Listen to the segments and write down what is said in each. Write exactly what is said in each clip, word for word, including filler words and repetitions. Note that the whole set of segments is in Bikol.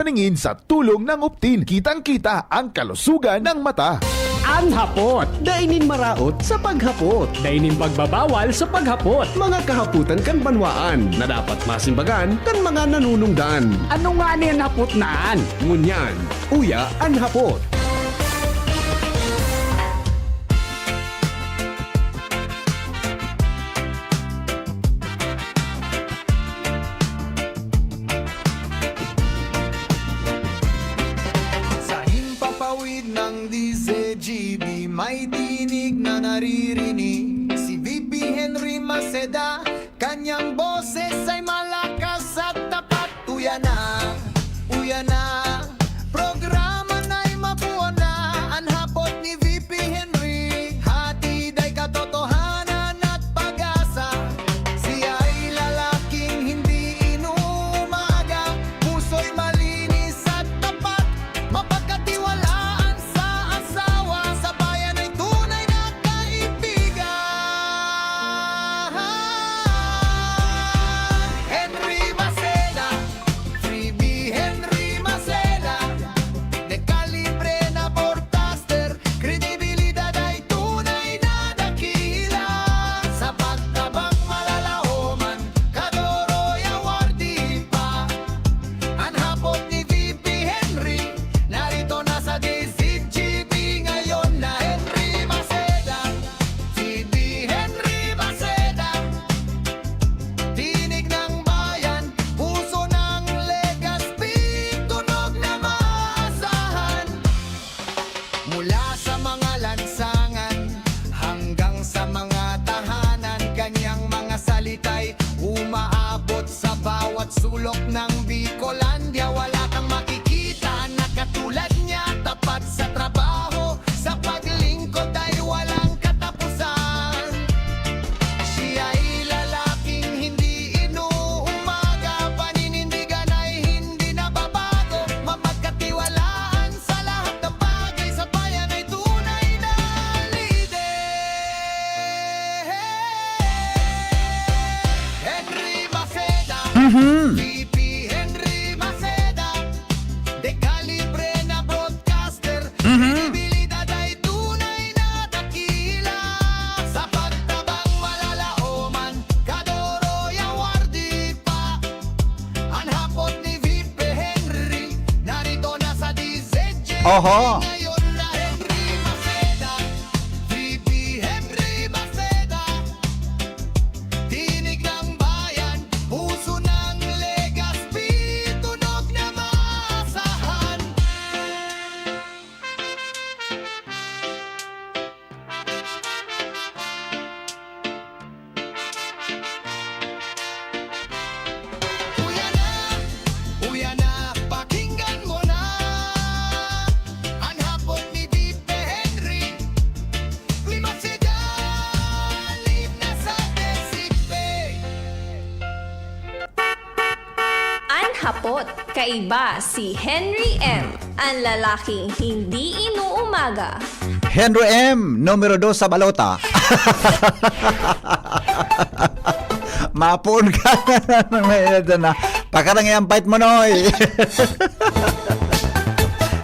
Paningin sa tulong ng Optin, kitang-kita ang kalusugan ng mata. An hapot. Dai nin maraot sa paghapot. Dai nin pagbabawal sa paghapot. Mga kahapotan kan banwaan na dapat masimbagan kan mga nanunungdan. Ano ngani an hapot na an? Ngunyan, uya an hapot. Sa himpapawid ng D Z G B, may tinig na naririnig. Si V P Henry Maceda, kanyang boses ay malakas at tapat. Uya na, uya na, programa na'y mabuo na. An hapot ni V P Henry, hatid ay katotohanan at pag-asa. Siya ay lalaking hindi inuumaga, puso'y malinis at tapat, mapagkatiwalaan sa asawa, sa bayan ay tunay na kaibigan. Henry Maceda, Freebie Henry Maceda, de kalibre na broadcaster, kredibilidad ay tunay na dakila. Sa pagtabang malalaoman, Kadoroy Awardee pa. An hapot ni V P Henry, narito na sa D Z G B ngayon na Henry Maceda. V P Henry Maceda, tinig ng bayan, puso ng Legazpi, tunog na maasahan. Mula sa mga lansangan hanggang sa mga tahanan, kanyang mga salita'y umaabot sa bawat sulok ng Bicolandia. Wala kang makikita na katulad niya, tapat sa trabaho, sa paglingkod ay walang katapusan. Siya'y lalaking hindi inuumaga, paninindigan ay hindi nababago, mapagkatiwalaan sa lahat ng bagay, sa bayan ay tunay na lider. Henry Maceda, Mhm. V P Henry Maceda, de kalibre na broadcaster, Mhm. kredibilidad ay tunay na dakila. Sa pagtabang malalaoman, Kadoroy Awardee pa. An hapot ni V P Henry, narito na sa D Z G. Oho. Ngayon na Henry Maceda, V P Henry Maceda. Tinig ng bayan, puso ng Legazpi, tunog na maasahan. Uya na, uya na, pakinggan mo na. An hapot ni V P Henry, Lima Sedan, Lima sa Desipe. An hapot, kaiba si Henry M, an lalaking hindi inuumaga. Henry M, numero dos sa balota. Mapoon ka na ng may edad na. Pakarang yan, fight mo, Noy.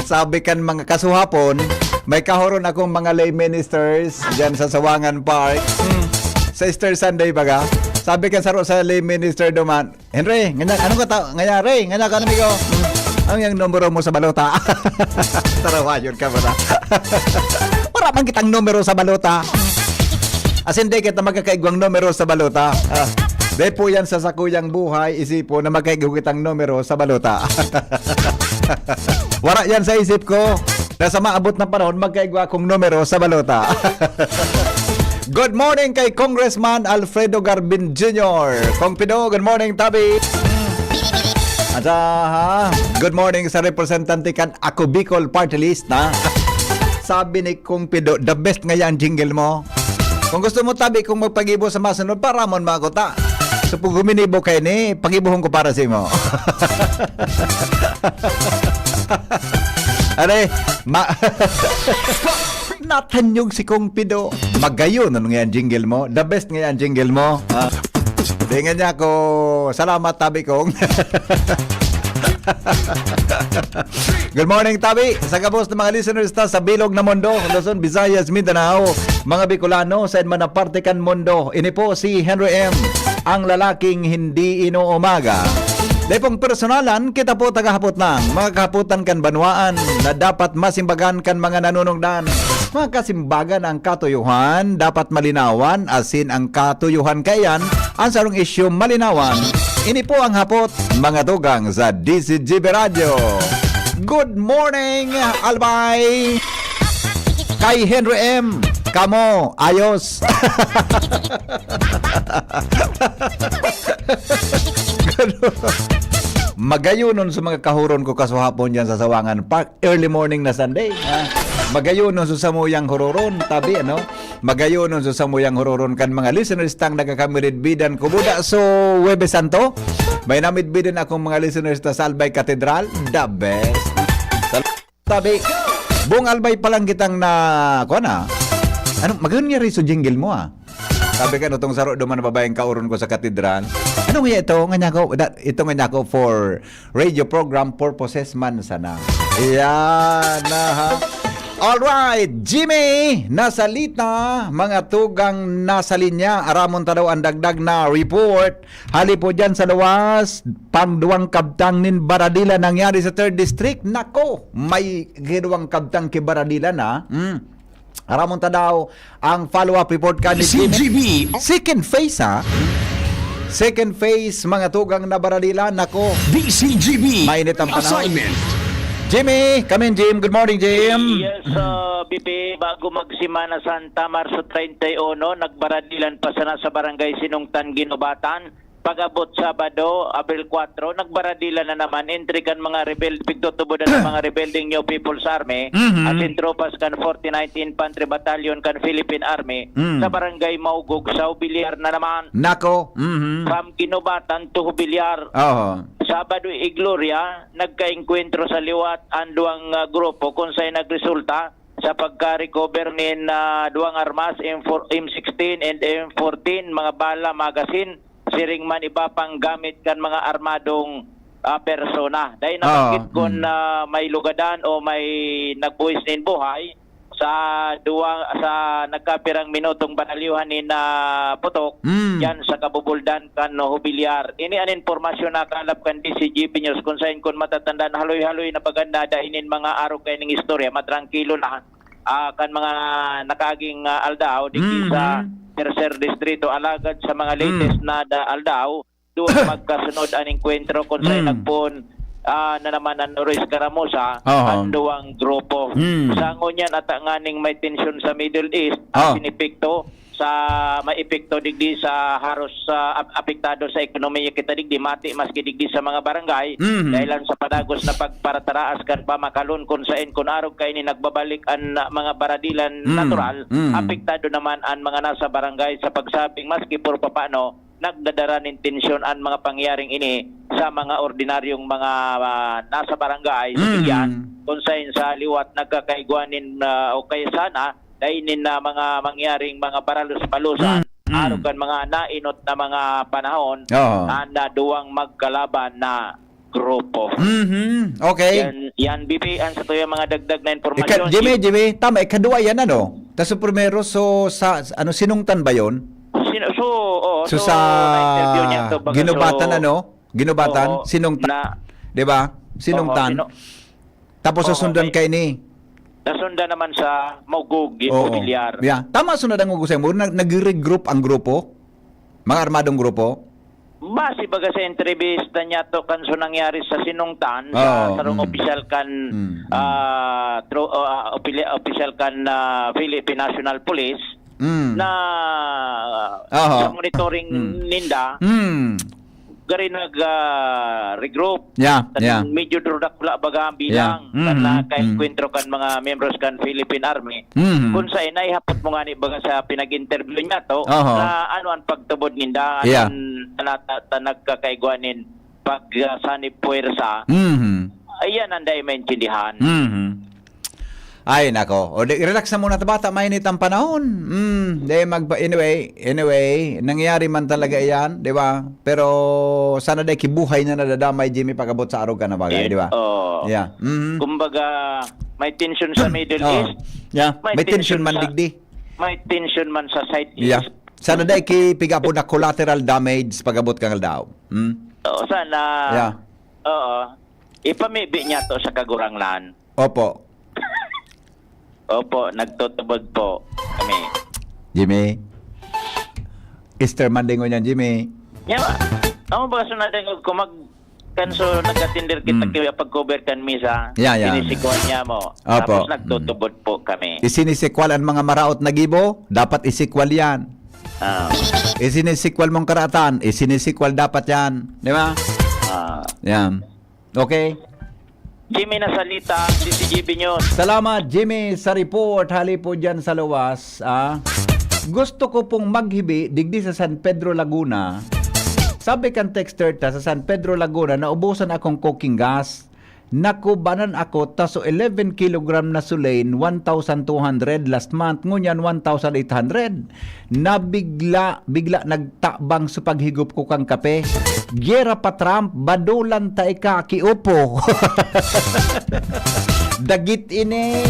Sabi kan mga kasuhapon, may kahoron akong mga lay ministers dyan sa Sawangan Park. Hmm. Sa Easter Sunday baga. Sabi kan saro sa lay minister duman, "Henry, nganya, ano ka ta-, nganya, Ray, nganya ka, amigo? Ano yung numero mo sa balota?" Tarawayon ka ba na? Wala man kitang numero sa balota. Asin di kita magkakaigwang numero sa balota. Ah, di po yan sa sakuyang buhay, isipo na magkaigo kitang numero sa balota. Wala yan sa isip ko. Na sa maabot na panahon, magkaigwa akong numero sa balota. Good morning kay Congressman Alfredo Garbin Junior. Kong Pido, good morning, Tabi. At, ah, ha, good morning sa representante kan Ako Bicol Party List, na. Sabi ni Kong Pido, "The best nga yan jingle mo." Kung gusto mo, Tabi, kung magpagibo sa masunod, paramon mo ako ta. So, pag huminibo kayo ni, pagibuhon ko para sa imo. Are, ma-, natanyog si Kong Pido. Magayon, ano nga yan jingle mo? The best nga yan jingle mo. Ah. Di nga niya ako, salamat, Tabi Kong. Good morning, tabi. Sa gabos na mga listeners ta sa bilog na mundo, Luzon, Visayas, Mindanao, mga Bicolano, sa man na parte kan mundo. Ini po si Henry M, ang lalaking hindi inuumaga. Dai pong personalan, kita po tagahapot lang. Mga kahapotan kan banwaan na dapat masimbagan kan mga nanunungdan. Mga kasimbagan ang katuyuhan, dapat malinawan, asin ang katuyuhan kaiyan, ang sarong isyu malinawan. Ini po ang hapot, mga tugang sa D C G B Radyo. Good morning, Albay! Kay Henry M, kamo, ayos. Magayonon sa mga kahuron ko kasuhapon dyan sa Sawangan Park. Early morning na Sunday, ha? Magayonon sa samuyang huroron, tabi, ano? Magayonon sa samuyang huroron kan mga listeners tang nagkakamiridbidan ko. Buda so Huwebes Santo, may namidbidan akong mga listeners ta sa Albay Cathedral. The best. Sal-, tabi, buong Albay pa lang kitang na, kuwan na. Ano, magayon nga rin so jingle mo, ah. Sabi ka, no, tong saro duman na babayang kauron ko sa katedral. Ano nga ito? Nga niya ko, da-, ito nga niya ko for radio program purposes man sana. Yan, aha. Alright, Jimmy, nasalita, mga tugang nasa linya. Aramon ta daw ang dagdag na report. Hali po dyan sa luwas, pangduwang kabtang nin Baradila nangyari sa third District. Nako, may giduwang kabtang ki Baradila na. Hmm. Aramon ta daw ang follow-up report ka ni Jimmy. C G B. Second phase, ha? Second phase, mga tugang na Baradila. Nako, D C G B. Mainit ang panahon. Assignment. Jimmy, come in, Jim. Good morning, Jim. Yes, uh, B P, bago mag Semana Santa, Marso treinta y uno, nagbaradilan pa sana sa Barangay Sinungtan, Guinobatan. Pag-abot Sabado, Abril kwatro, nagbaradilan na naman, entry kan mga rebel-, pigtutubodan ng mga rebeldeng New People's Army, Mhm. asin tropas kan forty-ninth Infantry Battalion kan Philippine Army, Mm. sa Barangay Maugog, sa Jubilear na naman. Nako, mhm. From Guinobatan to Jubilear. Oo. Sabado, Igloria, nagkaengkwentro sa liwat ang duwang, ah, grupo, kung saan nagresulta sa pagka-recover nin, ah, duwang armas, M four, M sixteen and M fourteen, mga bala, magazine, siring man iba pang gamit kan mga armadong, ah, persona. Dahil Oo, nabanggit kun, mm. ah, may lugadan o may nagbuhis nin buhay sa duwa, sa nagkapirang minutong banalyuhan nin, ah, putok, Mm. yan sa Kabubuldan kan Jubilear. Ini an impormasyon na kalap kan D C G B News, kung sain kun matatandaan, haloy-haloy na baga na dai nin mga arog kaining istorya, matrangkilo na, ah, kan mga nakaaging, ah, aldaw, digdi sa Mhm. Tercer Distrito. Alagad sa mga Mm. latest na da-, aldaw, duwang magkasunod an engkwentro kung sain Mm. nagpoon, ah, na naman an oro-eskaramusa, Aha. an duwang grupo. Mm. Sa ngunyan, ata nganing may tensyon sa Middle East, Ah. asin epekto sa, may epekto digdi sa haros, ah, ap-, apektado sa ekonomiya kita digdi, mati maski digdi sa mga barangay, Mhm. dahilan sa padagos na pagparataraas kan pamakalon, kung sain kun arog kaini nagbabalik an, ah, mga baradilan Mm. natural, Mm. apektado naman an mga nasa barangay sa pagsabing maski por papano nagdadara nin tensyon an mga pangyayaring ini sa mga ordinaryong mga, ah, nasa barangay, sa Mm. bilyan, kung sain sa liwat nagkakaigwa nin, ah, o kaya sana, dai nin, ah, mga mangyaring mga baralos-balosan, Mm. Mm. arog kan mga nainot na mga panahon, Oo. an, ah, duwang magkalaban na grupo. Mhm. Okay. Yan, yan, B P, an satuyang mga dagdag na impormasyon. Ika-, Jimmy, Jimmy, tama, ikaduwa yan, ano? Tas sa primero, so, sa, ano, Sinungtan ba yun? Sino, so, oo, So, so, sa na-interview niya to, baga, Guinobatan, so, ano? Guinobatan? oo, Sinungtan? na, Di ba? Sinungtan? oo, sino-, Tapos oo, susundan may kaini. Nasundan naman sa Maugog, Oo. Mobiliar. Yeah. Tama, sunod ang ugusay mo. Nag-, nag-regroup ang grupo? Mga armadong grupo? Base baga sa entrevista niya to kan so nangyari sa Sinungtan, sa Oo, sarong mm. opisyal kan, Mm, mm. ah, tro-, ah, opili-, opisyal kan, ah, Philippine National Police Mm. na Aha. sa monitoring Mm. ninda, Mm. gari nag, ah, regroup. Yeah, Tan yeah. medyo duro dakula baga ang Yeah. bilang kan Mhm, nakaengkwentro kan mga miyembros kan Philippine Army. Mhm. Kun sa inay, hapot mo ngani baga sa pinag-interview niya to, Aha. na ano ang pagtubod ninda, Yeah. anong ta-, ta-, nagkakaigwa nin pag, ah, sanib puwersa. Mhm. Ayan ang dai maintindihan. Mhm. Ay, nako. O, di, relax na muna, ta, bata, mainit ang panahon. Mm, di, magpa-, anyway, anyway, nangyayari man talaga iyan, di ba? Pero sana di kibuhay na nadadamay, Jimmy, pag-abot sa arog ka na bagay, di ba? Oh. Yeah. Mm. Kumbaga, may tension sa Middle Oh. East. Yeah. May May tension tension man sa digdi. May tension man sa Side Yeah. East. Sana di kipigapon na collateral damage pag-abot kang aldaw. Mm. Oo, sana. Yeah. Oo. Ipamibi niya to sa Kagurangnan. Opo. Opo, nagtutubod po kami. Jimmy. Easter Monday ngunyan, Jimmy. Nya, amo ba sa nadangog ko mag-, kanso nagkatindar kita Mm. kaya pag-cover kan misa, Yeah, yeah. Sinisikwan niya mo. Opo. Tapos nagtutubod po kami. Isinisikwal ang mga maraot na gibo, dapat isikwal yan. Ah. Isinisikwal mong karatan, isinisikwal dapat yan. Di ba? Ah. Yan. Okay? Jimmy Nasalita, D C G B News. Salamat, Jimmy, sa report. Hali po dyan sa luwas, ah. Gusto ko pong maghibi digdi sa San Pedro, Laguna. Sabi kan texter ta, sa San Pedro, Laguna, naubusan akong cooking gas. Nakubanan ako, taso eleven kilogram na Sulain, one thousand two hundred last month, ngunyan one thousand eight hundred. Nabigla, bigla nagtabang sa paghigop ko kan kape. Gyera pa Trump, badulan ta ika, kiupo. Dagit ini.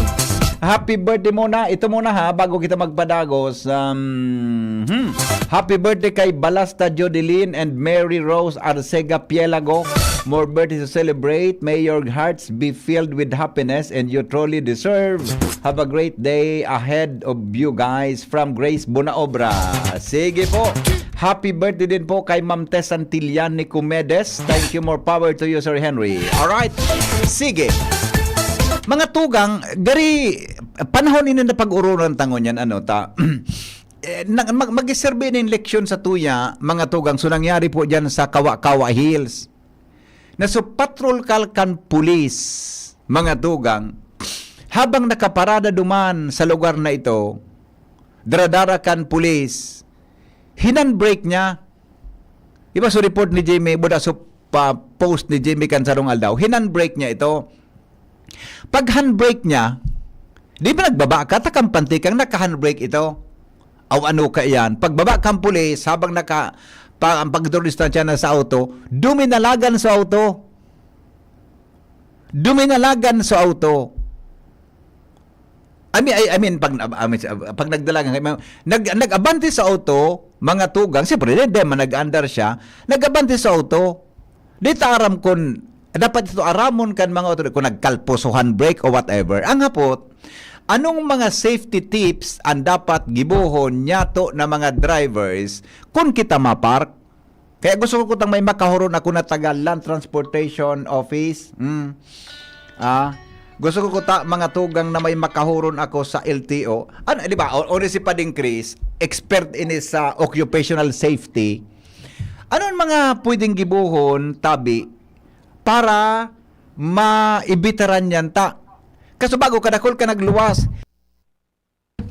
Happy birthday muna. Ito muna ha, bago kita magpadagos. Um, hmm. Happy birthday kay Balasta Jodeline and Mary Rose Arcega Pielago. More birthdays to celebrate. May your hearts be filled with happiness and you truly deserve. Have a great day ahead of you guys. From Grace Bonaobra. Sige po. Happy birthday din po kay Ma'am Tess Santillan Nicomedes. Thank you, more power to you, Sir Henry. Alright. Sige. Mga tugang, gari, panahon ini na pag-ururan tangon yan, ano, ta, eh, na, mag, mag-serve nin leksyon sa tuya, mga tugang, so nangyari po dyan sa Kawa-Kawa Hills. Na so patrol kal kan pulis, mga tugang, habang nakaparada duman sa lugar na ito, dara-dara kan pulis, hinandbrake niya. Iba so report ni Jimmy, buda so pa post ni Jimmy kan sarong aldaw, hinandbrake niya ito. Pag handbrake niya, di ba nagbaba ka, ta kampante kang naka-handbrake ito? Aw, ano ka iyan? Pagbaba kang pulis, habang naka, pa, ang pagdurdistansya na sa auto, duminalagan sa auto. Duminalagan sa auto. I mean, I, I mean, pag, I mean, pag nagdalagan, nag, nag-abante sa auto, mga tugang, siyempre, di, di man nag-andar siya, nag-abante sa auto. Di ta aram kun, dapat ito aramon kan mga otoridad, kung nagkalposohan brake o whatever. Ang hapot, anong mga safety tips ang dapat gibohon niyato na mga drivers kun kita mapark? Kaya gusto ko kutang may makahuron ako na taga Land Transportation Office. Mm. Ah, gusto ko kuta mga tugang na may makahuron ako sa L T O. Ano, di ba? O, o si Pading Chris, expert ini sa occupational safety. Ano ang mga pwedeng gibohon, tabi, para maibitaran yan ta? Kaso bago kadakol ka nagluwas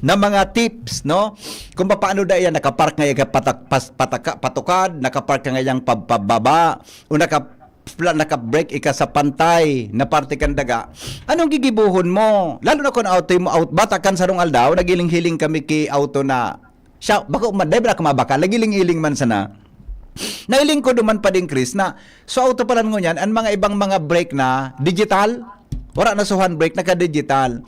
na mga tips, no? Kung paano da yan, nakapark nga yung patak-, pas-, pataka-, patukad, nakapark ka nga yung pab-, pababa, o naka-, naka-brake ika sa pantay na parte kan daga. Anong gigibuhon mo? Lalo na kung auto mo, out, bata kan sarong aldaw, nagiling-hiling kami ki auto na siya, bako, ma-, dahil ako mabakal, nagiling-iling man sana. Nailing ko duman pa din, Chris, na so auto pala ngunyan, ang mga ibang mga brake na digital, wala na so handbrake, naka-digital.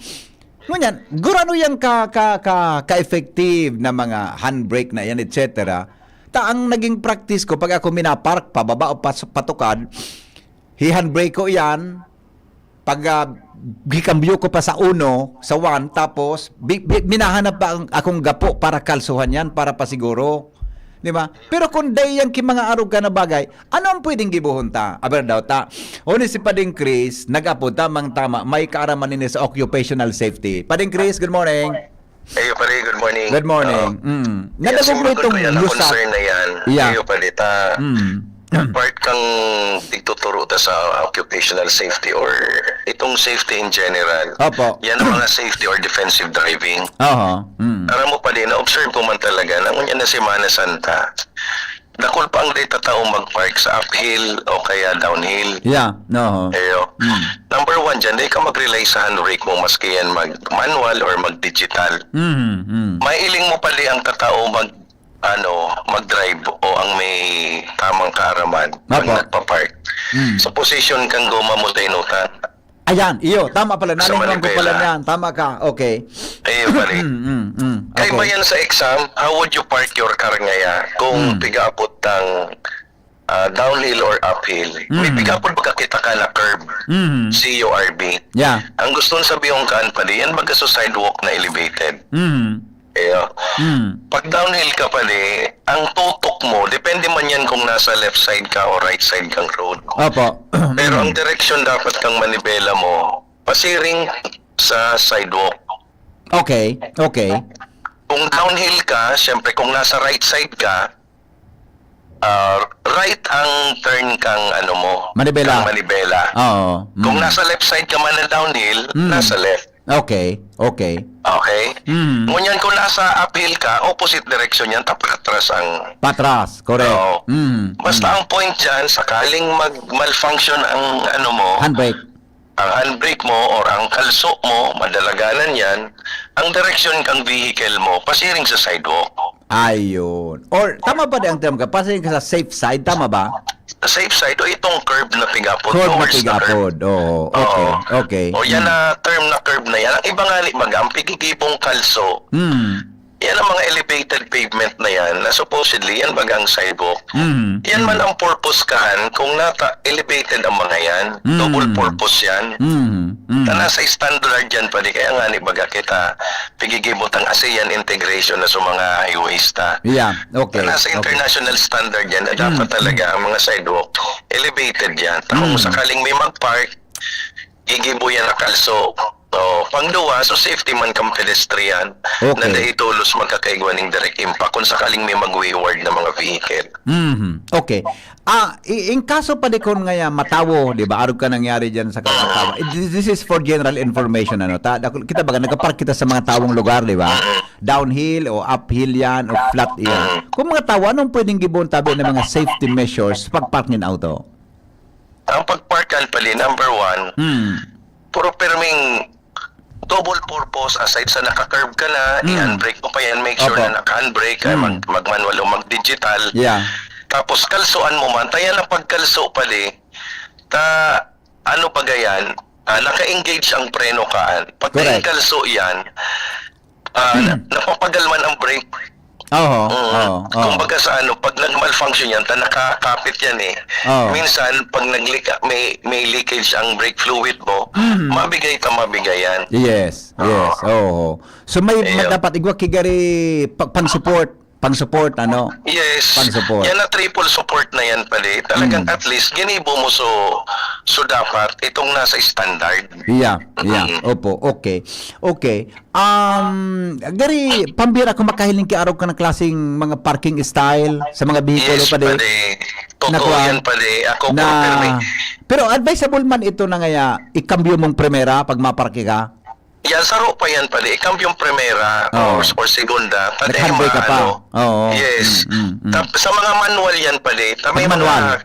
Ngunyan, gurano yang ka, ka, ka, ka-effective na mga handbrake na yan, et cetera. Ta ang naging practice ko, pag ako minapark, pababa o pas-, patukad, hi-handbrake ko yan, pag, ah, gikambyo ko pa sa uno, sa one, tapos bi-, bi-, minahanap pa ang akong gapo para kalsuhan yan, para pasiguro. Di ba? Pero kung day yan ki mga arog ka na bagay, ano ang pwedeng gibuhon ta? Aber daw ta. Oni si Pading Chris, nag-apod, tamang-tama, may kaaraman nini sa occupational safety. Pading Chris, good morning. Ayo, pare, good morning. Good morning. Oo. Mm. Yeah, Nadagog mo simbol ko itong yan, ang lusat. Concern na yan. Yeah. Ayo, pare, ta, Mm. part kang tigtuturo ta sa occupational safety or itong safety in general. Opo. Yan ang mga safety or defensive driving. Aha. Mm. Aram mo, pare, na-observe ko man talaga na ngunyan na Semana Santa, dakul pa ang data tao mag-park sa uphill o kaya downhill. Yeah, no. Ayo. Mm. Number one dyan, di ka mag-rely sa handbrake mo, maski yan mag-manual or mag-digital. Mm, mm. Mailing mo pa di ang tatao mag ano, mag-drive o ang may tamang kaaraman pag Apo. nagpa-park. Mm. Sa position kang goma mo sa inutan. Ayan, iyo, tama pala. Sa Nalingawan ko pala Manibela. niyan. Tama ka. Okay. Ayun pare. Mm, mm, mm. Kaiba Okay. yan sa exam, how would you park your car ngaya kung Mm. pigaapot ng ah, downhill or uphill? May Mm. pigaapot baga kita ka na curb. Mm. C U R B. Yeah. Ang gusto kong sabihin kaan pare, yan baga sa sidewalk na elevated. Mm. Ayo. Mm. Pag downhill ka pare, ang tutok mo, depende man yan kung nasa left side ka o right side kang road. Opo. Pero Mm. ang direksyon dapat kang manibela mo, pasiring sa sidewalk. Okay, okay. Kung downhill ka, syempre kung nasa right side ka, ah, right ang turn kang ano mo, Manibela. kang manibela. Oo. Mm. Kung nasa left side ka man na downhill, Mm. nasa left. Okay, okay. Okay? Mm. Ngunyan kung nasa uphill ka, opposite direction yan, tapatras ang... Patras, correct. Oo. Mm. Basta Mm. ang point dyan, sakaling mag-malfunction ang ano mo, Handbrake. ang handbrake mo or ang kalso mo, madalaganan yan, ang direksyon kang vehicle mo, pasiring sa sidewalk. Ayun. Or, tama ba di ang term ka? Pasiring ka sa safe side, tama ba? Safe side, o itong curb na pigapod. Curb na Towards the curb. pigapod. Oo. Okay, Oo. okay. O yan Mm. na term na curb na yan. Ang iba nga ni baga, ang pigigibong kalso, Mm. yan ang mga elevated pavement na yan na supposedly yan baga ang sidewalk. Mm. Yan man ang purpose kahan kung nata elevated ang mga yan. Mm. Double purpose yan. Mm. Mm. Na nasa standard yan pare, kaya nga ni baga kita pigigibot ang ASEAN integration na sa mga highways ta. Yeah, okay. Na nasa Okay. international standard yan na dapat Mm. talaga ang mga sidewalk elevated yan. Kung Mm. sakaling may mag-park, gigibo yan na kalso. O, pangduwa, so safety man kang pedestrian Okay. na dahil tulos magkakaigwa ning direct impact kung sakaling may mag-wayward na mga vehicle. Mhm. Okay. Ah, i- in kaso pare kun ngaya matawo, di ba? Arog ka nangyari dyan sa katawa. This is for general information, ano? Ta, dakul- kita baga, nagka-park kita sa mga tawong lugar, di ba? Downhill o uphill yan o flat yan. Kung mga tawo, anong pwedeng gibon tabi ng mga safety measures pag parking auto? Ang pagparkan pare, number one, Hmm. puro pirming double purpose, aside sa naka-curb ka na, Mm. i-handbrake mo pa yan, make sure Opo. na naka-handbrake, ay Mm. mag, mag-manual o mag-digital. Yeah. Tapos kalsuan mo man, ta yan ang pagkalso pare, ta ano baga yan, ah, naka-engage ang preno kaan. Pag Correct. kalso yan, ah, napapagal man ang brake. Oo, Mm. oo, oo. Kumbaga sa ano, pag nag-malfunction yan, ta nakakapit yan eh. Oo. Minsan, pag naglika, may, may leakage ang brake fluid mo, Mm. mabigay ta mabigay yan. Yes, yes. Oo. So may Ayun. dapat igwa kigari pag pang-support, pang-support ano? Yes. Pang-support. Yan na triple support na yan pare. Talagang Mm. at least, ginibo mo so, so dapat itong nasa standard. Yeah, yeah. Mm. Opo, okay. Okay. Um, gari, pambira ko makahiling ki arog ka ng klaseng mga parking style sa mga bihikulo Yes, pare. pare. Totoo Nakuha- yan pare. Ako na, pero pirmi. Pero advisable man ito na ngaya, ikambyo mong primera pag maparke ka? Yan, saro pa yan pare. Ikambyo yung primera Oo. or, or segunda. Pati Nag-handbrake ka pa? ano. Oo. Yes. Mm, mm, mm. Tap- sa mga manual yan pare. Ta- may Pag manual. mga,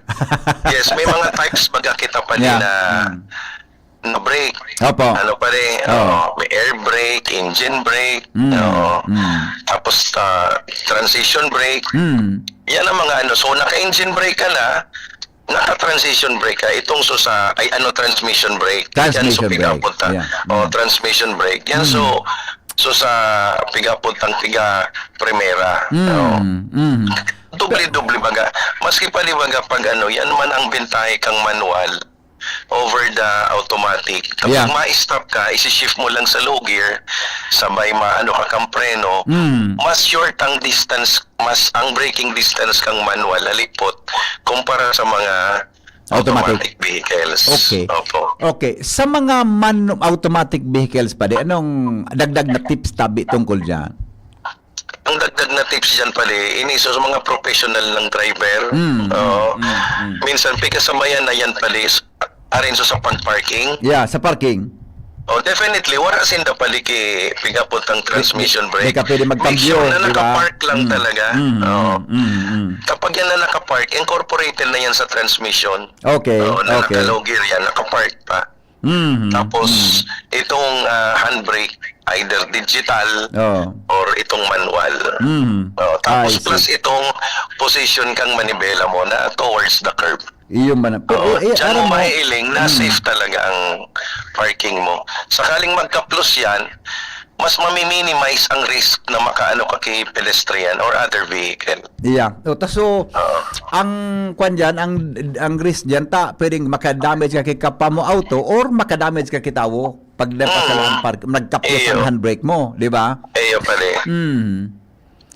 yes, may mga types baga kita pare Yeah. na Mm. na brake. Opo. Ano pare? Oo. Oo, may air brake, engine brake. Mm, Oo. mm. Tapos ah, transition brake. Mm. Yan ang mga ano. So, naka-engine brake ka na, naka-transition brake ka. Itong so sa, ay ano, transmission brake. Yan, so, Transmission brake. pinapunta. Yeah. O, Mm. transmission brake. Yan, Mm. so, so sa piga puntang piga primera. Mm. Oo. Mm. Doble-doble baga. Maski pa di baga pag ano, yan man ang bentahe kang manual over the automatic. Tapos Yeah. ma-stop ka, isi-shift mo lang sa low gear, sabay maano ka kang preno, Mm. mas short ang distance, mas ang braking distance kang manual, halipot, kumpara sa mga Automatic. automatic, vehicles. Okay. Opo. Okay. Sa mga man automatic vehicles pare, anong dagdag na tips tabi tungkol diyan? Ang dagdag na tips dyan pare, ini so, sa mga professional ng driver. Mm, Oo. mm, mm, mm. Minsan, pikasabayan na yan pare, s- arin so sa pag-parking. Yeah, sa parking. Oh, definitely, wala sinda pali ki piga-apod tang transmission brake. Di ka pwede magkambyo, di ba? Make sure na naka-park lang talaga. Mm, mm, mm. Kapag yan na naka-park, incorporated na yan sa transmission. Okay, okay. Oo, na naka-low gear yan, naka-park pa. Mm, mm. Tapos, itong, ah, handbrake, either digital or itong manual. Mm. Oh, tapos plus itong position kang manibela mo na towards the curb. Iyo man. Pero, eh, eh, diyan mo maiiling na safe talaga ang parking mo. Sakaling magkaplos yan, mas mami-minimize ang risk na makaano ka kay pedestrian or other vehicle. Yeah. O, ta-, so, ang kwan dyan, ang, ang risk dyan, ta, pwedeng makadamage ka kay kapa mo auto or makadamage ka kay tawo pag napasala ang park, nagkapos ang handbrake mo, di ba? Iyo pala eh.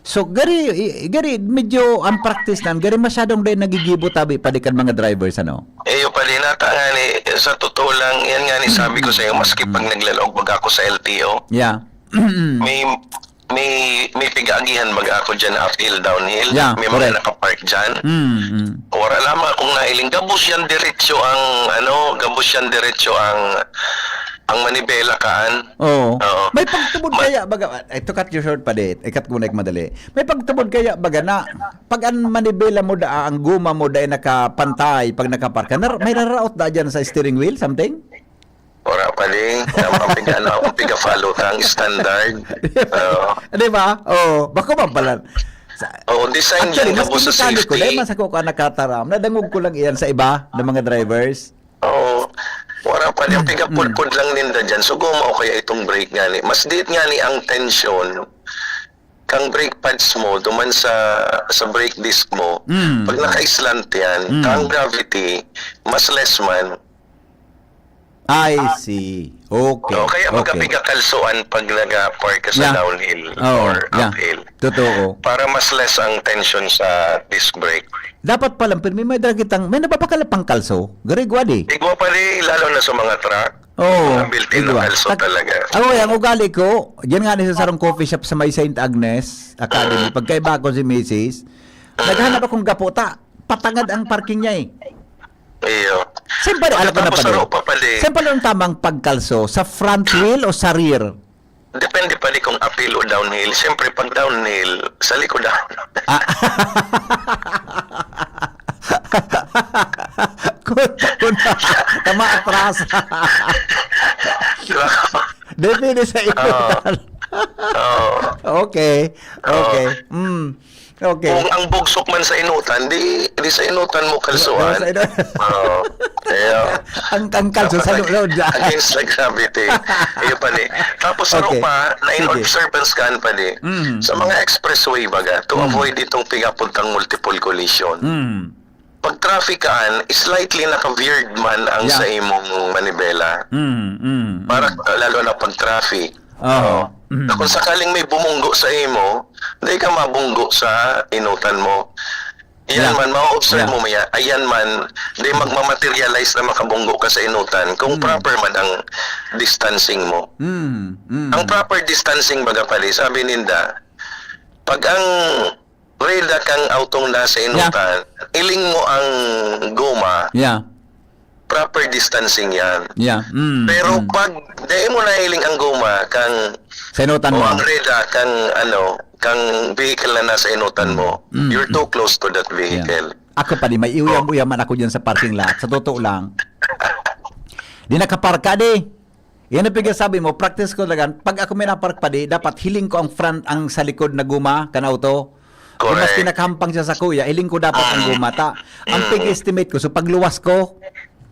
So, gari, i-, gari, medyo ang practice nan, gari masyadong din nagigibo tabi pa di kan mga drivers, ano? Eh, yung pali nata nga ni, sa totoo lang, yan nga ni sabi ko sa'yo, maski pag naglalaog baga ako sa L T O, Yeah. may, may, may pig-aagihan baga ako dyan uphill, downhill. Yeah, may mga correct. Nakapark dyan. Mm, mm. Wala lamang akong nailing. Gabos yan diretso ang, ano, gabos yan diretso ang, ang manibela kaan. Oo. Oo. May pagtubod Ma- kaya baga, ay, to cut you short pa, di. Ikat ko muna yung madali. May pagtubod kaya baga na pag ang manibela mo da, ang guma mo da ay nakapantay pag nakaparka, nar-, may nararaot da dyan sa steering wheel, something? Wala pa, di. Ang, ang piga-, ano, ang piga-follow ka, ang standard. Oo. Di ba? Oo. Bako man pala. Sa, Oo, design actually, yan, maski tapos sa mekaniko, dahil safety. Man sa ko ka nakataram, nadangog ko lang iyan sa iba ng mga drivers. Oo. Wala pa, yung Mm, pigapudpud lang ninda dyan. So, guma o kaya itong brake nga ni. Mas diit nga ni ang tension kang brake pads mo, duman sa, sa brake disc mo. Mm. Pag naka-slant yan, Mm. kang gravity, mas less man. I see. Okay, O, kaya okay. Magkapiga kalsuan pag nag-park ka sa Yeah. Downhill Oo, or yeah. Uphill. Totoo. Para mas less ang tension sa disc brake. Dapat pala, pero may, may dala kitang, may nababakal na pangkalso. Garigwa di. Igwa pa di, lalo na sa mga truck. Oo, Mga built-in na igwa. kalso Tag-, talaga. Ako, ang ugali ko, diyan nga ni sa sarong coffee shop sa may Saint Agnes Academy, Mm. pagkaiba ko si misis, Mm. naghanap akong gapo, ta, patangad ang parking niya eh. Iyo. Saan pala, alam ko na Tapos pala. Sa ropa pala eh. Saan pala ang tamang pagkalso? Sa front wheel o sa rear? Depende pa di kung uphill o downhill. Siyempre, pag downhill, sa likod na. Ah. Kun, kun, tama atras. Diba? Depende sa iyo. Oo. Oo. Okay. Oo. Okay. Mm. Okay. Kung ang bugsok man sa inutan, di, di sa inutan mo kalsuan. Sa inu- Oo. Kaya, Ang, ang kalso sa dapat loob dyan. Against the gravity. Iyo pa ni. Tapos Okay. Ano pa, na in Sige. Observance kaan pa ni. Mm. Sa mga expressway baga, to Mm. avoid itong pigapuntang multiple collision. Mm. Pag traffic kaan, slightly naka-veered man ang Yeah. sa imong manibela. Mm, mm, Para, mm. lalo na pag traffic. Oo. Oo. Mm. Na kung sakaling may bumunggo sa imo, di ka mabunggo sa inutan mo. Yan Yeah. man, ma-observe Yeah. mo maya, ayan man, di magmamaterialize na makabunggo ka sa inutan kung Mm. proper man ang distancing mo. Mm, mm. Ang proper distancing, baga pali, sabi ninda, pag ang reda kang autong nasa Yeah. inutan, iling mo ang goma, Yeah. proper distancing yan. Yeah. Mm, Pero mm. pag dai mo nailing ang goma kang Sa inutan o mo. Ang reda kang, ano, kang vehicle na nasa inutan mo, Mm, you're mm. too close to that Yeah. vehicle. Ako pa di, may Oh. uyam-uyam man ako dyan sa parking lot. Sa totoo lang. Di nakaparka di. Yan ang pigsasabi mo, practice ko talaga. Pag ako may napark pa di, dapat hiling ko ang front, ang sa likod na guma, kan auto. Kung mas Correct. Pinakahampang siya sa kuya, hiling ko dapat ang Mm. guma. Ta, ang Mm. pig-estimate ko, so pagluwas ko,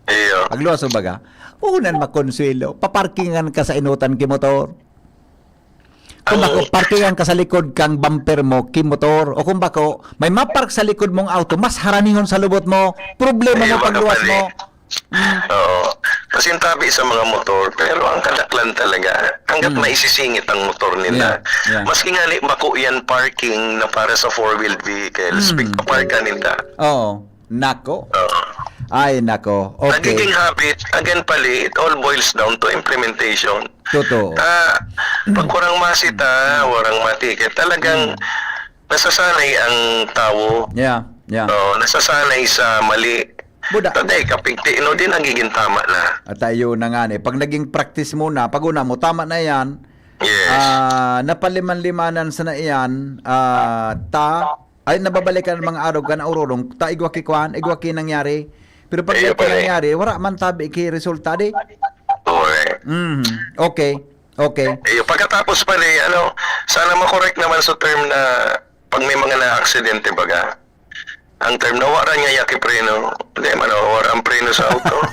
Iyo. Pagluwas mo baga, unan makonsuelo, paparkingan ka sa inutan ki motor. Kung Ang bako, parkingan ka sa likod kang bumper mo, ki motor. O kung bako, may mapark sa likod mong auto, mas haranihon sa lubot mo, problema Iyo, mo baga pagluwas pali. Mo. Mm. Oo. Pasintabi sa mga motor, pero ang kadaklan talaga, hanggat Mm. maisisingit ang motor nila. Yeah, yeah. Maski nga ni bako yan parking na para sa four-wheeled vehicles, Mm. pigpaparkan nila. Oo. Nako. Oo. Ay, nako. Okay. Nagiging habit, again pali, it all boils down to implementation. Totoo. Ah, pag kurang masita, kurang matiket, talagang Mm. nasasanay ang tawo. Yeah, yeah. Oo, nasasanay sa mali. Buda. Taday, kapigti, no, di nagiging tama na. At ayun na nga, eh. Pag naging practice mo na, pag una mo, tama na yan, Yes. ah, napaliman-limanan sa na iyan, ah, ta, ay, nababalikan ang mga arog ka na ururong, ta, igwa ki kwan, igwa ki nangyari. Pero pag Iyo igwa ki pa, eh. nangyari, wala man tabi ki resulta, di? Correct. Mhm. Okay. Okay. Iyo, pagkatapos pa, eh, ano, sana makorek naman sa term na pag may mga na-aksidente, baga, ang term na wala niya yaki preno. Hindi man, oh, wala ang preno sa auto.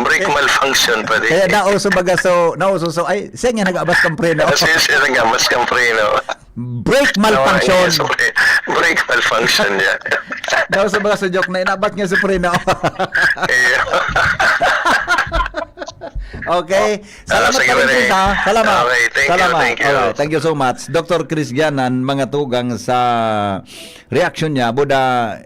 Brake malfunction pa din. Kaya nauso baga so, nauso so, ay, siya nga nag-abas kang preno. Kasi siya nag-abas kang preno. Brake malfunction. Brake malfunction niya. Nauso baga so joke na inabat niya sa preno. Iyo. Okay. Salamat Ah, sige, pa rin, Pare. Chris, ha? Salamat. Okay, thank you, Salamat. thank you. Alright, thank you so much. Doktor Chris Gianan, mga tugang sa reaksyon niya. Buda,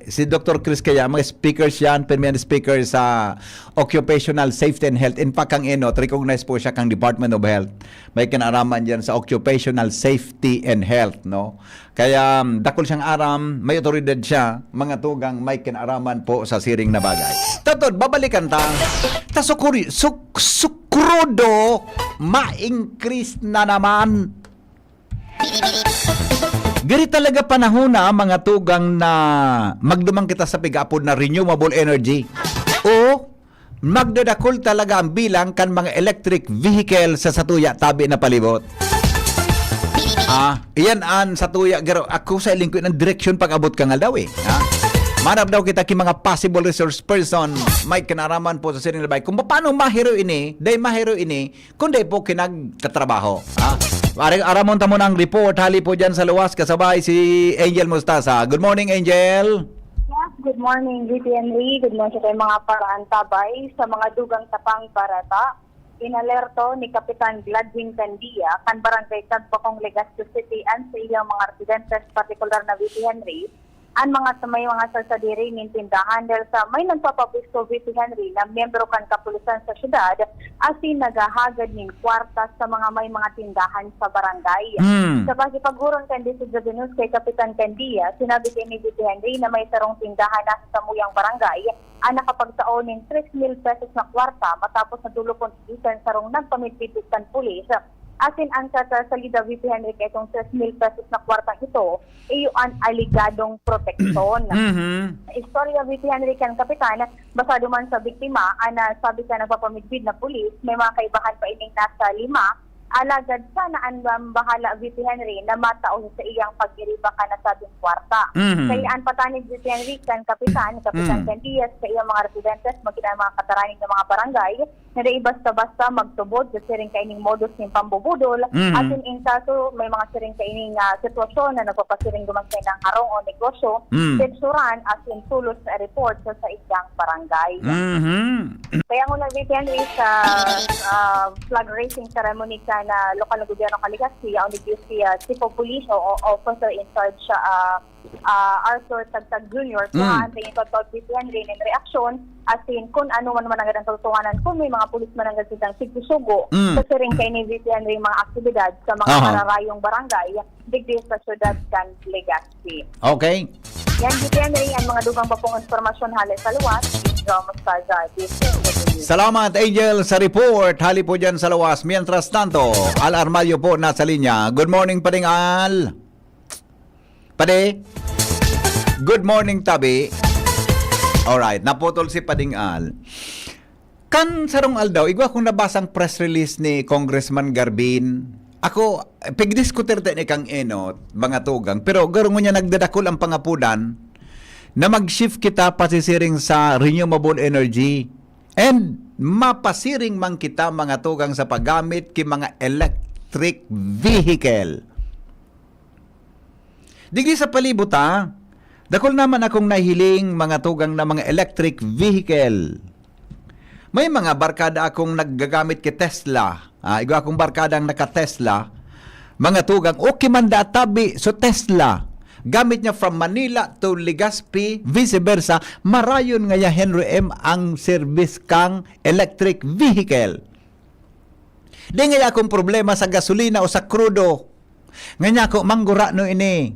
si Doktor Chris kaya, mga speakers yan, permanent speaker sa Occupational Safety and Health. In fact, kang enot, recognized po siya kang Department of Health. May kinaraman dyan sa Occupational Safety and Health, no? Kaya, um, dakul siyang aram, may otoridad siya, mga tugang may kinaraman po sa siring na bagay. Tatod, babalikan ta. Ta sukuri-, suk-, sukrudo, ma-increase na naman. Diri talaga panahon na, mga tugang, na magduman kita sa pig-apod na renewable energy. O, magdadakul talaga ang bilang kan mga electric vehicle sa satuya tabi na palibot. Ah, iyan an satuya, garo, ako sa lingkod ng direksyon pag-abot ka nga daw eh. Ha? Manap daw kita ki mga possible resource person, may kinaraman po sa siring na bay. Kung paano mahiro ini, day mahiro ini, kundi po kinagtatrabaho. Ha? Aramon ta mo ng report, hali po dyan sa luwas, kasabay si Angel Mostaza. Good morning, Angel. Yes, good morning, V P Henry. Good morning sa mga paraantabay, sa mga dugang tapang barata. Inalerto ni Kapitan Gladwin Candia, kan Barangay Tagbakong, Legazpi City, an sa iyang mga residentes, partikular na V P Henry, an mga sa may mga sarsadiri nin tindahan dahil sa may nagpapapwesto, V P Henry, na miyembro kan kapulisan sa syudad asin naghahagad nin kwarta sa mga may mga tindahan sa barangay. Hmm. Sa pakikipaghuron kan D C W News kay Kapitan Candia, sinabi kay ni V P Henry na may sarong tindahan na sa samuyang barangay an nakapagsao nin tres mil pesos na kwarta matapos na dulokon isan sarong nagpamidbid kan pulis. Asin an sa, sa salida, V P Henry, kay itong tres mil pesos na kwartang ito, iyo an aligadong proteksyon. Mhm. Istorya, V P Henry, kan kapitan, basado man sa biktima, an, ah, sabi sa nagpapamidbid na pulis, may mga kaibahan pa ining nasa lima, alagad sana an, um, bahala, V P Henry, na matao sa iyang pag-iriba kan nasabing kwarta. Mhm. Kaya an patanid, V P Henry, kan kapitan, Kapitan Mm. Candias, sa iyang mga residentes, magkita mga kataraning ng mga barangay, na dai basta-basta magtubod sa siring kaining modus nin pambubudol, Mhm. asin in kaso may mga siring kaining, ah, sitwasyon na nagpapasiring duman sa ilang harong o negosyo, Mm. seksuran asin tulos na report sa saindang barangay. Mhm. Kaya ngunyan, V P Henry, sa, ah, flag raising ceremony sa na lokal na gobyerno kan Legazpi, yaon digdi si, ah, Chief of Police o, o Officer in Charge siya, ah, ah, Arthur Tagtag Junior, Mm. kung haantay ito, V P Henry, nin reaksyon, asin kun ano man man ang katotohanan, kung may mga pulis man ang gagawin sigsusugo Mm. sa siring kaining, V P Henry, mga aktibidad sa mga Aha. kararayong barangay, digdi sa syudad kan Legazpi. Okay. Yan, V P Henry, ang mga dugang pa pong impormasyon hali sa luwas, Angel Mostaza, D C W. Salamat, Angel, sa report. Hali po dyan sa luwas. Mientras tanto, Al Armalio po nasa linya. Good morning, Pading Al. Padi? Good morning, tabi. Alright, naputol si Pading Al. Kan sarong aldaw, igwa kong nabasang press release ni Congressman Garbin. Ako, pigdiskutir ta ni kang enot, mga tugang. Pero garo ngunyan nagdadakul ang pangapudan na mag-shift kita pasisiring sa renewable energy. And mapasiring man kita, mga tugang, sa paggamit ki mga electric vehicle. Digdi sa palibot, ha, dakul naman akong nahiling, mga tugang, na mga electric vehicle. May mga barkada akong naggagamit ki Tesla. Ah, igwa akong barkada ang naka-Tesla. Mga tugang, okay man da tabi so Tesla. Gamit niya from Manila to Legazpi, vice versa. Marayon ngaya, Henry M, ang service kang electric vehicle. Di ngaya akong problema sa gasolina o sa krudo. Nganyako, manggurano ini.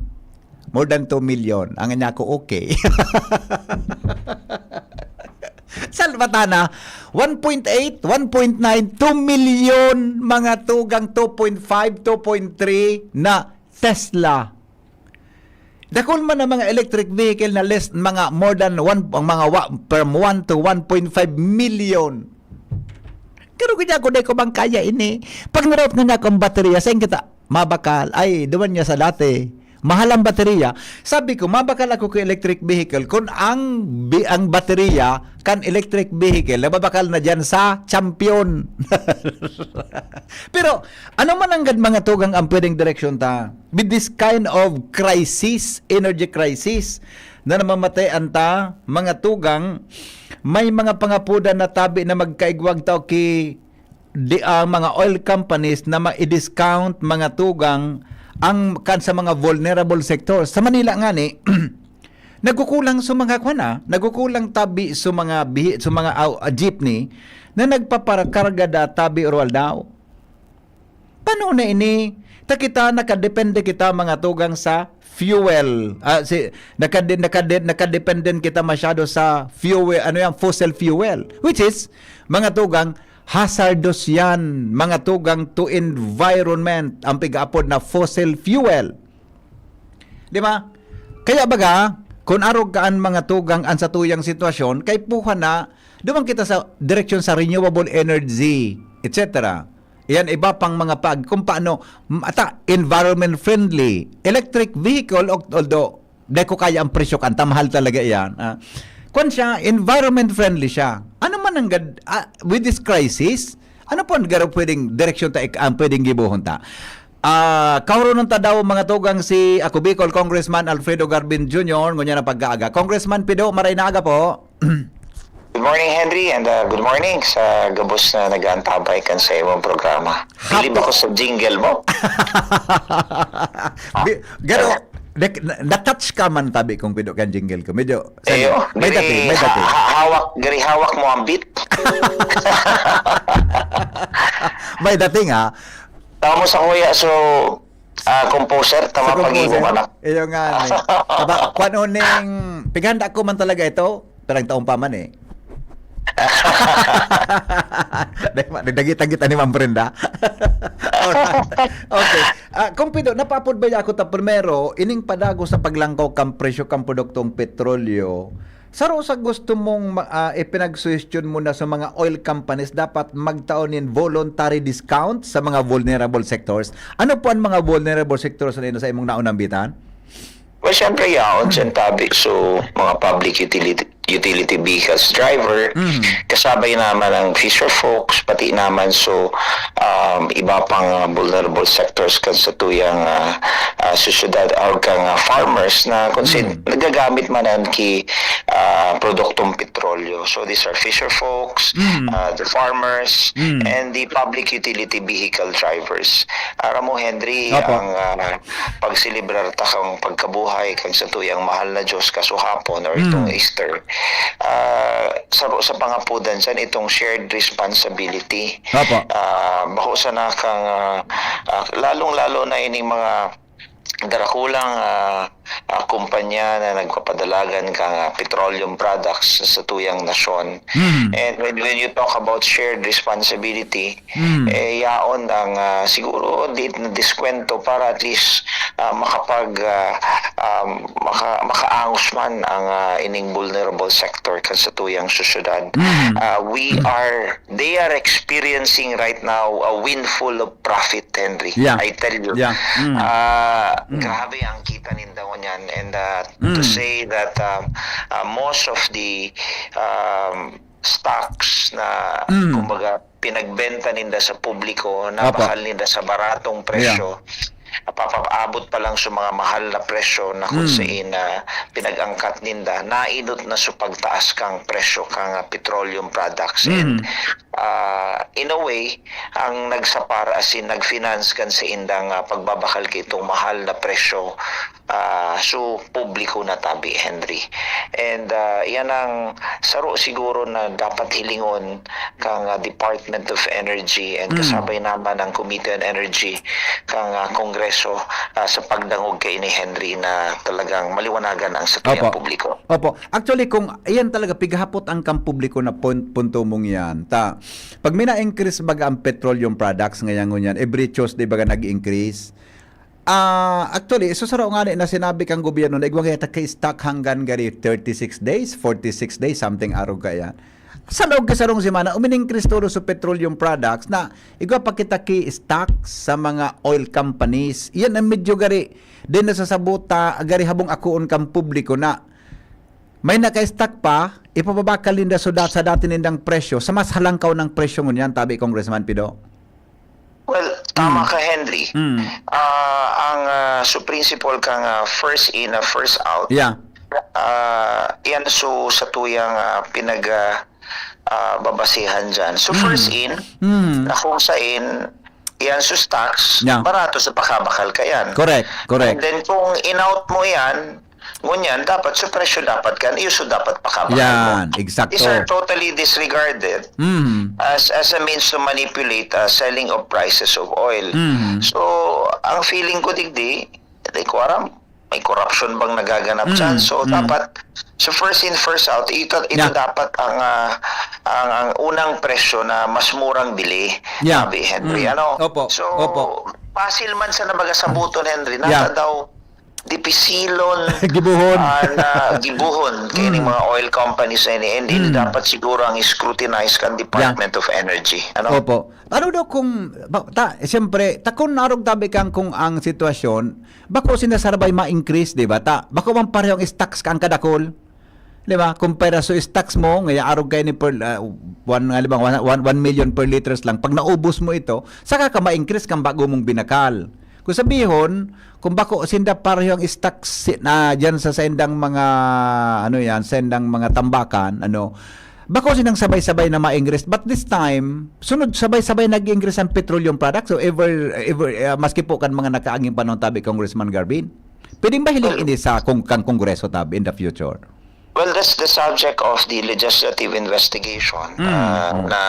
More than two million. Ang anya ko, okay. Salvatana, one point eight, one point nine, two million, mga tugang, two point five, two point three na Tesla. Dakul man ang mga electric vehicle na less, mga more than one, ang mga wa-, from one to one point five million. Pero kaya ko, di ko bang kaya ini? Pag naraot na niya akong baterya, saan kita mabakal? Ay, duman niya sa dati. Mahal ang baterya. Sabi ko, mabakal ako kay electric vehicle. Kung ang, bi-, ang baterya kan electric vehicle, nababakal na dyan sa Champion. Pero, ano man ang gad mga tugang ang pwedeng direksyon ta? With this kind of crisis, energy crisis, na namamatean ta, mga tugang, may mga pangapudan na tabi na magkaigwag tao ki di, ang mga oil companies na ma-discount mga tugang ang kan sa mga vulnerable sectors. Sa Manila ngani, nagkukulang sa mga kwan, ah, nagkukulang tabi sa mga bihi-, sa mga au-, ah, jeepney na nagpaparakarga da tabi or aldaw. Paano na ini? Ta kita, nakadepende kita mga tugang sa fuel. Ah, si, nakade-, nakade-, nakadepende kita masyado sa fuel, ano yan, fossil fuel. Which is, mga tugang, hazardous yan, mga tugang, to environment, ang pig-aapod na fossil fuel. Di ba? Kaya baga, kung arog ka an mga tugang an satuyang sitwasyon, kay puha na, duman kita sa direksyon sa renewable energy, et cetera. Iyan iba pang mga pag-, kung paano, m-, ata, environment friendly. Electric vehicle, al-, although, di ko kaya ang presyo kan, ta mahal talaga iyan. Ah, kwan siya, environment friendly siya. Ano man ang gad-, ah, with this crisis, ano po ang garo pwedeng direksyon ta, ik-, ang pwedeng gibohon ta? Ah, kahuronon ta daw, mga tugang, si Ako Bicol Congressman Alfredo Garbin Junior, ngunyan ang pagkaaga. Congressman Pido, maray na aga po. Good morning, Henry, and, uh, good morning sa gabos na nag-aantabay kan sa imong programa. Bilib Happy ako sa jingle mo. Bi-, garo, na-, na-touch ka man tabi kung pido kan jingle ko. Medyo, Ayo, may gari dating, may ha-, dating. Ha-, hawak, gari hawak mo ang beat. May dating, ha? Tama sa kuya, so, ah, composer, tama. Sa pag-ibo composer, ka na. Iyo nga, eh. Aba, kwan uning, pighanda ko man talaga ito, pirang taon pa man, eh. Dahil ma-, nagdagit-dagit ni Ma'am Brenda. Alright. Okay. Ah, kung pido, napaapod ba ako ta primero, ining padago sa paglangkaw kan presyo kan produktong petrolyo, saro sa gusto mong ma-, ah, ipinagsuhestyon mo na sa mga oil companies, dapat magtao nin voluntary discount sa mga vulnerable sectors. Ano po ang mga vulnerable sectors na ino sa imong naunambitan? Well, syempre, yaon, siyang tabi. So, mga public utility, utility vehicles driver, Mhm. kasabay naman ang fisher folks, pati naman, so, um, iba pang, uh, vulnerable sectors kan sa tuyang, uh, uh, sosyedad, or kang, uh, farmers na kung sin-, Mhm. nagagamit man ang ki, uh, produktong petrolyo. So, these are fisher folks, Mhm. uh, the farmers, Mhm. and the public utility vehicle drivers. Aram mo, Henry, Opo. ang, uh, pagselebrar ta kang pagkabuhay kan satuyang mahal na Diyos kasuhapon or itong Mm. Easter, ah, saro sa pangapudan san itong shared responsibility. Opo. Ah, bako sana kang, ah, ah, lalong-lalo na ining mga darakulang, ah, ah, kumpanya na nagpapadalagan kang, ah, petroleum products sa tuyang nasyon. Mm. And when, when you talk about shared responsibility, Mm. eh, yaon ang, ah, siguro di na diskwento para at least, ah, makapag, ah, um, maka-, makaangos man ang, ah, ining vulnerable sector kan sa tuyang sosyedad. Mm. Ah, we are, they are experiencing right now a windfall of profit, Henry. Yeah. I tell you. Yeah. Mm. Ah, Mm. grabe ang kita ninda ngunyan. And, ah, to Mm. say that, um, ah, most of the, um, stocks na, Mm. kumbaga, pinagbenta ninda sa publiko, Apo. nabakal ninda sa baratong Yeah. presyo, napapaabot pa lang sa mga mahal na presyo na kung Mm. sain na pinag-angkat ninda, nainot na sa pagtaas kang presyo kang, ah, petroleum products. And, Mm. ah, in a way, ang nagsapar, as in, nag-finance kan sa indang, ah, pagbabakal kitong mahal na presyo ah, su publiko na tabi, Henry. And, ah, yan ang saro siguro na dapat hilingon kang, ah, Department of Energy and Mm. kasabay naman ang Committee on Energy kang, ah, Kongreso, ah, sa pagdangog kaini, Henry, na talagang maliwanagan ang satuyang Opo. publiko. Opo. Actually, kung iyan talaga, pighapot ang kang publiko na pun-, punto mong yan. Ta, pag may na-increase baga ang petroleum products ngayon, ngunyan, every Tuesday baga nag-increase. Ah, actually, susuro nga ni na sinabi kang gobyerno na igwa kaya ta kay stock hanggan gari thirty-six days, forty-six days, something arog kaya. Sa loob ka sarong semana, umining-increase todo sa petroleum products na igwa pa kita ki stock sa mga oil companies. Iyan ang medyo gari, din nasasabuta, gari habong akoon kang publiko na may naka-stock pa, ipababa ka ninda so da-, sa dati nindang presyo, sa mas halangkaw ng presyo ngunyan, tabi Congressman Pido. Well, tama Mm. ka, Henry. Mm. Ah, ang, ah, so principle kang, ah, first in, ah, first out, Yeah. ah, yan so sa tuyang, ah, pinag, ah, ah, babasihan dyan. So, Mm. first in, Mm. na kung sain, yan so stocks, Yeah. barato sa pakabakal ka yan. Correct, correct. And then, kung in-out mo yan, ngunyan, dapat so presyo dapat kan, iyo so dapat pakabakal mo. Yan, exacto. These are totally disregarded Mm. as, as a means to manipulate, uh, selling of prices of oil. Mm. So, ang feeling ko digdi, di ko aram, may corruption bang nagaganap Mm, dyan? So, mm. dapat, so first in, first out, ito, ito Yeah. dapat ang, ah, ang, ang unang presyo na mas murang bili, Yeah. sabi, Henry. Mm. Ano? Opo, So, opo. pasil man sa nabaga sa buton, Henry, Yeah. nata daw dipisilon, Gibuhon. ah, na gibuhon kay Mm. mga oil companies na ini, and then Mm. dapat siguro ang scrutinize kan Department Yeah. of Energy. Ano? Opo. Ano daw kung, ba, ta, siyempre, ta kung narog tabi kang kung ang sitwasyon, bako sinda sarbay ma-increase, di ba? Ta, bako man parehong stocks ka ang kadakol. Di ba? Kung pera so stocks mo, ngaya arog kayo ni per, ah, one, nga, di ba, one, one, one million per liters lang. Pag naubos mo ito, saka ka ma-increase kang bago mong binakal. Kung sabihon, kung bako sinda parehong stocks si-, na diyan sa sendang mga, ano yan, sendang mga tambakan, ano, bako silang sabay-sabay na ma-increase. But this time, sunod sabay-sabay nag-increase ang petroleum products. So, ever, ever, ah, maski po kan mga nakaaging panahon, tabi Congressman Garvin. Pwedeng ba hiling Well, ini sa kung, kang Kongreso, tabi, in the future? Well, that's the subject of the legislative investigation, Mm, ah, mm. na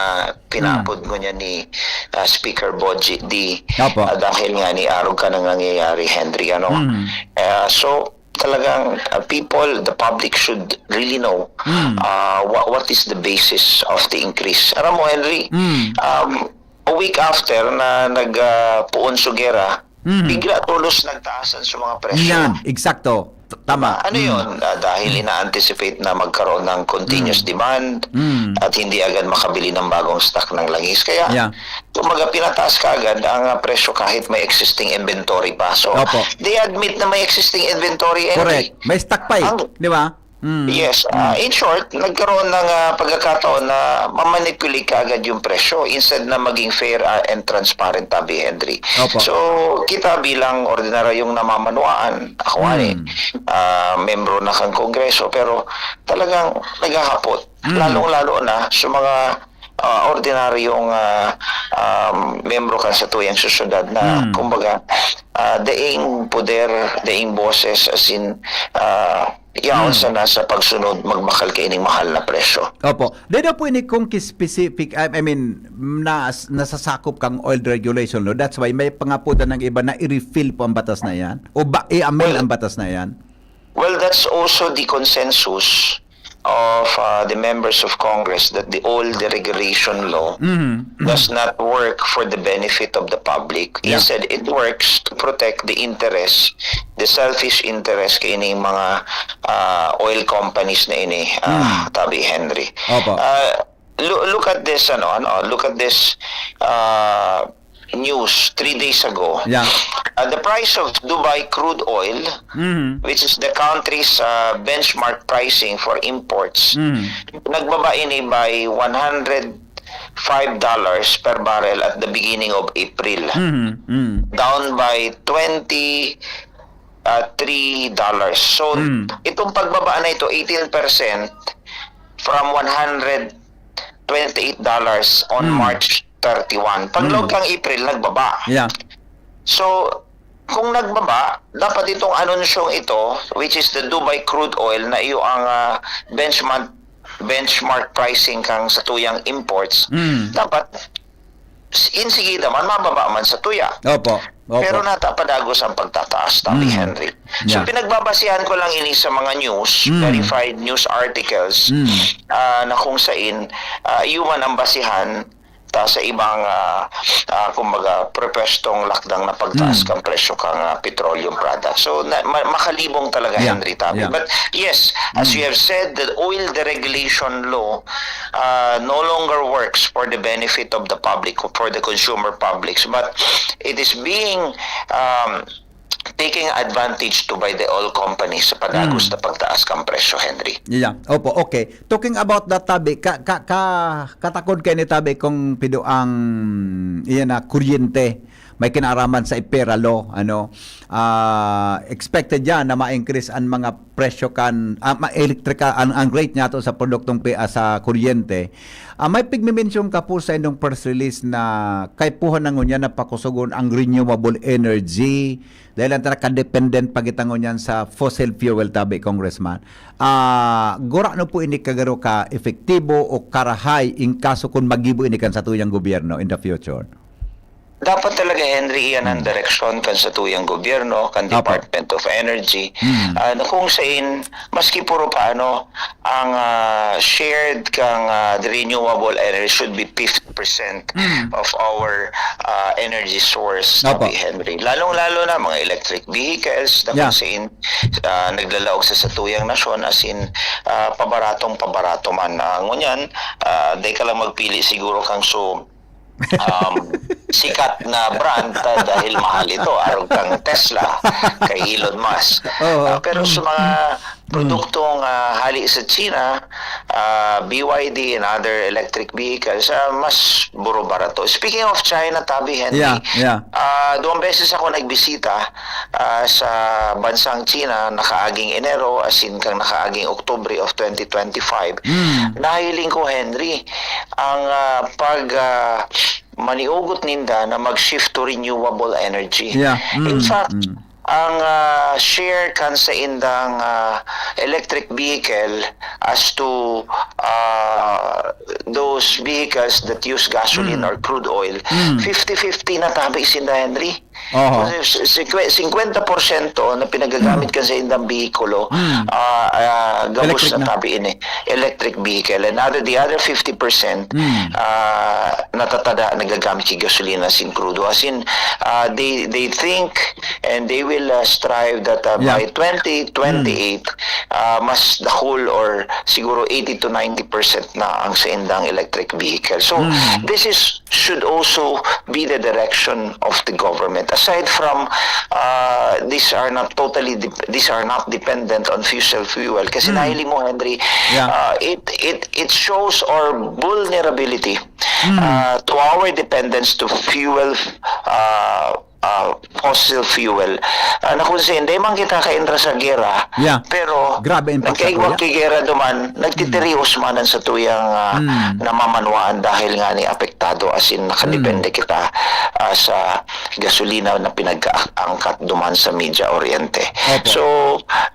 pinapod Mm. ngunyan ni, ah, Speaker Boji D, Opo. ah, dahil nga ni arog ka nang nangyayari, Henry, ano? Mm. Ah, so, talagang, ah, people, the public should really know, Mm. ah, wha-, what is the basis of the increase. Aram mo, Henry, Mm. um, a week after na nag, ah, puon so gera, Mm. bigla tolos nagtaasan sa mga presyo. Yan, eksakto. T-, tama. Ano Mm. yun? Ah, dahil Mm. ina-anticipate na magkaroon ng continuous Mm. demand Mm. at hindi agad makabili ng bagong stock ng langis. Kaya, Yeah. kumbaga, pinataas ka agad ang, ah, presyo kahit may existing inventory pa. So, Opo. they admit na may existing inventory, Henry. Correct. May stock pa eh. Ang Di ba? Mm. Yes. Ah, Mm. in short, nagkaroon ng, ah, pagkakataon na mamanipulate ka agad yung presyo instead na maging fair, ah, and transparent, tabi, Henry. Opo. So, kita bilang ordinaryong namamanuan, ako nga eh, Mm. ah, membro na kang Kongreso, pero talagang naghahapot. Mm. Lalong-lalo na sa mga, ah, ordinaryong, ah, um, membro kan satuyang sosyedad na, Mm. kumbaga, ah, daing poder, daing boses, as in, ah, yaon Mm. sa nasa pagsunod, magbakal kaining mahal na presyo. Opo. Di daw po ini kung ki-, specific, I, I mean, nas-, nasasakop kang oil regulation law. That's why may pangapodan ng iba na i-repeal po ang batas na yan o ba, i-amend Well, ang batas na yan. Well, that's also the consensus of, uh, the members of Congress that the old deregulation law Mm-hmm. Mm-hmm. does not work for the benefit of the public. Yeah. Instead, it works to protect the interest, the selfish interest kaining mga, uh, oil companies na ini, uh, Mm. tabi Henry. Opo. Uh, loo-, look at this, ano, ano, look at this, uh, news three days ago. Yeah. Uh, the price of Dubai crude oil, Mm-hmm. which is the country's, uh, benchmark pricing for imports, Mm-hmm. nagbaba ini by one hundred five dollars per barrel at the beginning of April. Mm-hmm. Mm. Down by twenty, uh, three dollars. So, Mm. itong pagbaba na ito, eighteen percent from one hundred twenty-eight dollars on Mm. March thirty-one. Pag Mm. loob kang April, nagbaba. Yeah. So, kung nagbaba, dapat itong anunsyong ito, which is the Dubai crude oil na iyo ang, ah, benchmark benchmark pricing kang satuyang imports, Mm. dapat s- insigida man, mababa man sa tuya. Opo. Opo. Pero nata padagos ang pagtataas, Tabi Mm. Henry. So, Yeah. pinagbabasihan ko lang ini sa mga news, Mm. verified news articles, Mm. ah, na kung sain, ah, iyo man ang basihan ta sa ibang, ah, ah, kumbaga, prepwestong lakdang na pagtaas Mm. kang presyo kang, ah, petroleum products. So, na, ma- makalibong talaga, Yeah. Henry Tabi. Yeah. But, yes, as Mm. you have said, the oil deregulation law uh, no longer works for the benefit of the public, for the consumer publics, but it is being, um, taking advantage to by the oil companies sa padagos Mm. na pagtaas kang presyo, Henry. Yeah. Opo, okay. Talking about that, Tabi, ka, ka, ka, katakod kay ni Tabi kung pido ang, iyan na, kuryente, may kinaaraman sa EPERA law, ano, ah, expected yan na ma-increase ang mga presyo kan, ah, ma-, electrical, ang, ang rate niya to sa produktong pi-, ah, sa kuryente. Ah, may pigmimensyon ka po sa inyong press release na kaipuhan na ngunyan na pakusugon ang renewable energy dahil ang ka-dependent pa kita ngunyan sa fossil fuel, Tabi, Congressman. Ah, gurano po ini kagaro ka epektibo o karahay in kaso kung magibo ini kan satuyang gobyerno in the future? Dapat talaga, Henry, iyan ang Hmm. direksyon kan satuyang gobyerno, kan Apo. Department of Energy, Hmm. ah, na kung sain, maski puro paano, ang, ah, shared kang, ah, renewable energy should be fifty percent Hmm. of our, ah, energy source, Apo. Tabi Henry. Lalong-lalo na mga electric vehicles na Yeah. kung sain, ah, naglalaog sa satuyang nasyon, as in, ah, pabaratong pabarato man. Ah, ngunyan, ah, di ka lang magpili siguro kang so, um, sikat na brand, ah, dahil mahal ito. Arog kang Tesla kay Elon Musk. Oo. Ah, pero sa mga produktong, ah, hali sa China, ah, B Y D and other electric vehicles, ah, mas buro barato. Speaking of China, Tabi Henry, Yeah, yeah. ah, duwang beses ako nagbisita, ah, sa bansang China, nakaaging Enero, as in kang nakaaging Oktubre of twenty twenty-five. Mm. Nahiling ko, Henry, ang, ah, pag, ah, maniugot ninda na mag-shift to renewable energy. Yeah. In Mm, fact, mm. ang, ah, share kan sa indang, ah, electric vehicle as to, ah, those vehicles that use gasoline Mm. or crude oil, Mm. fifty fifty na, Tabi, sinda, Henry. Oho. Kasi si- sikwe-, singkwenta porsyento na pinagagamit kan sa indang behikulo, Mm. ah, ah, gabos Electric na, na. Tabi, ini, electric vehicle. Another, the other fifty percent, Mm. ah, natatada, nagagamit si gasolina, sin crudo. As in, ah, they, they think and they will, ah, strive that, ah, Yeah. by twenty twenty-eight, ah, mas dakul or siguro eighty to ninety percent na ang sa indang electric vehicle. So, Mm. this is should also be the direction of the government. Aside from, uh, these are not totally de- these are not dependent on fossil fuel. Kasi Mm. nahiling mo, Henry, Yeah. uh, it it it shows our vulnerability, Mm. uh, to our dependence to fuel, uh, uh, fossil fuel. Uh, na kung saan, di man kita kainra sa gera, Yeah. pero Grabe ang paksa, nagkaigwang kuya. kigera duman, nagtitirios man ang satuyang, uh, Mm. namamanwaan dahil nga ni apektado, as in, nakadepende Mm. kita, uh, sa gasolina na pinag-aangkat duman sa Media Oriente. Opo. So,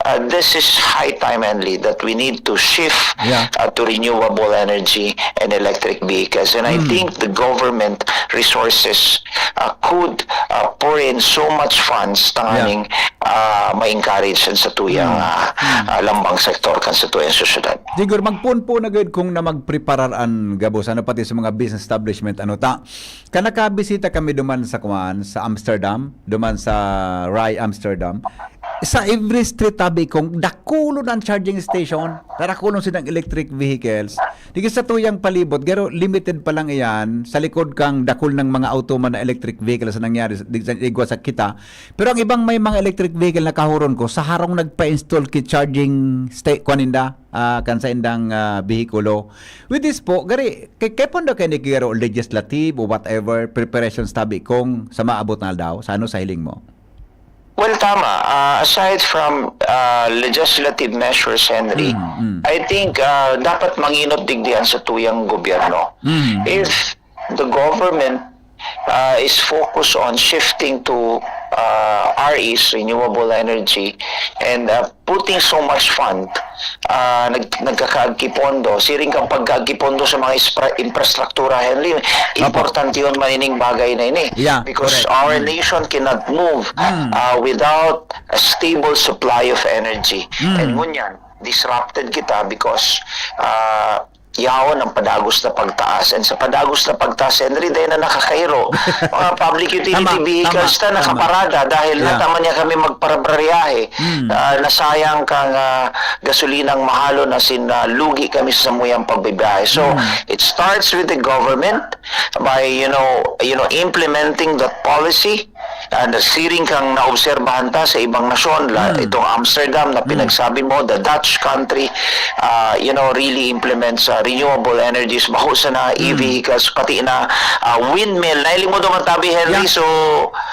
uh, this is high time, Henry, that we need to shift, Yeah. uh, to renewable energy and electric vehicles. And I Mm. think the government resources, uh, could, uh, pour in so much funds tanganing, uh, ma-encourage ang satuyang, Mm. uh, Mm. uh, lambang sektor kan satuyang sosyedad. Siguro magpunpo na gud kung na magpreparar an gabos, ano, pati sa mga business establishment, ano ta. Kan nakabisita kami duman sa kuan, sa Amsterdam, duman sa Rai Amsterdam. Sa every street, Tabi, kung dakulon ang charging station, darakulon silang electric vehicles. Digdi sa tuyang palibot, garo limited pa lang iyan, sa likod kang dakul ng mga auto man na electric vehicles na nangyari sa, sa igwa sa kita. Pero ang ibang may mga electric vehicle na kahuron ko, sa harong nagpa-install ki charging sta-, kuan ninda, ah, kan sa indang, ah, behikulo. With this po, gari, kay, kay pondo kay ni garo legislative o whatever preparations, Tabi, kung sa maabot na aldaw, sa ano sa hiling mo? Well, tama. Ah, aside from, ah, legislative measures, Henry, Mm, mm. I think, ah, dapat manginot digdi ang satuyang gobyerno. Mm. If the government, ah, is focused on shifting to uh, R Es, renewable energy, and uh, putting so much fund, uh, nag, nagkakaagkipondo. Siring kang pagkaagkipondo sa mga ispra, infrastruktura, Henry, importante yun, manining bagay na ini. Yeah, because correct. Our nation cannot move uh, without a stable supply of energy. And ngunyan, disrupted kita because uh, yaon ang padagos na pagtaas. And sa padagos na pagtaas, Henry, dahil na nakakairo. Mga public utility vehicles na nakaparada dahil yeah. Nataman niya kami magparabrayahe. Mm. Uh, nasayang kang uh, gasolinang mahalon as in uh, lugi kami sa samuyang pagbibiyahe. So, mm. It starts with the government by, you know, you know, implementing that policy. And siring kang naobserbahan ta sa ibang nasyon, la, itong Amsterdam na pinagsabi mo, the Dutch country, uh, you know, really implements uh, renewable energies, baho sana e-vehicles, pati na uh, windmill. Nailing mo naman tabi, Henry, yeah. So,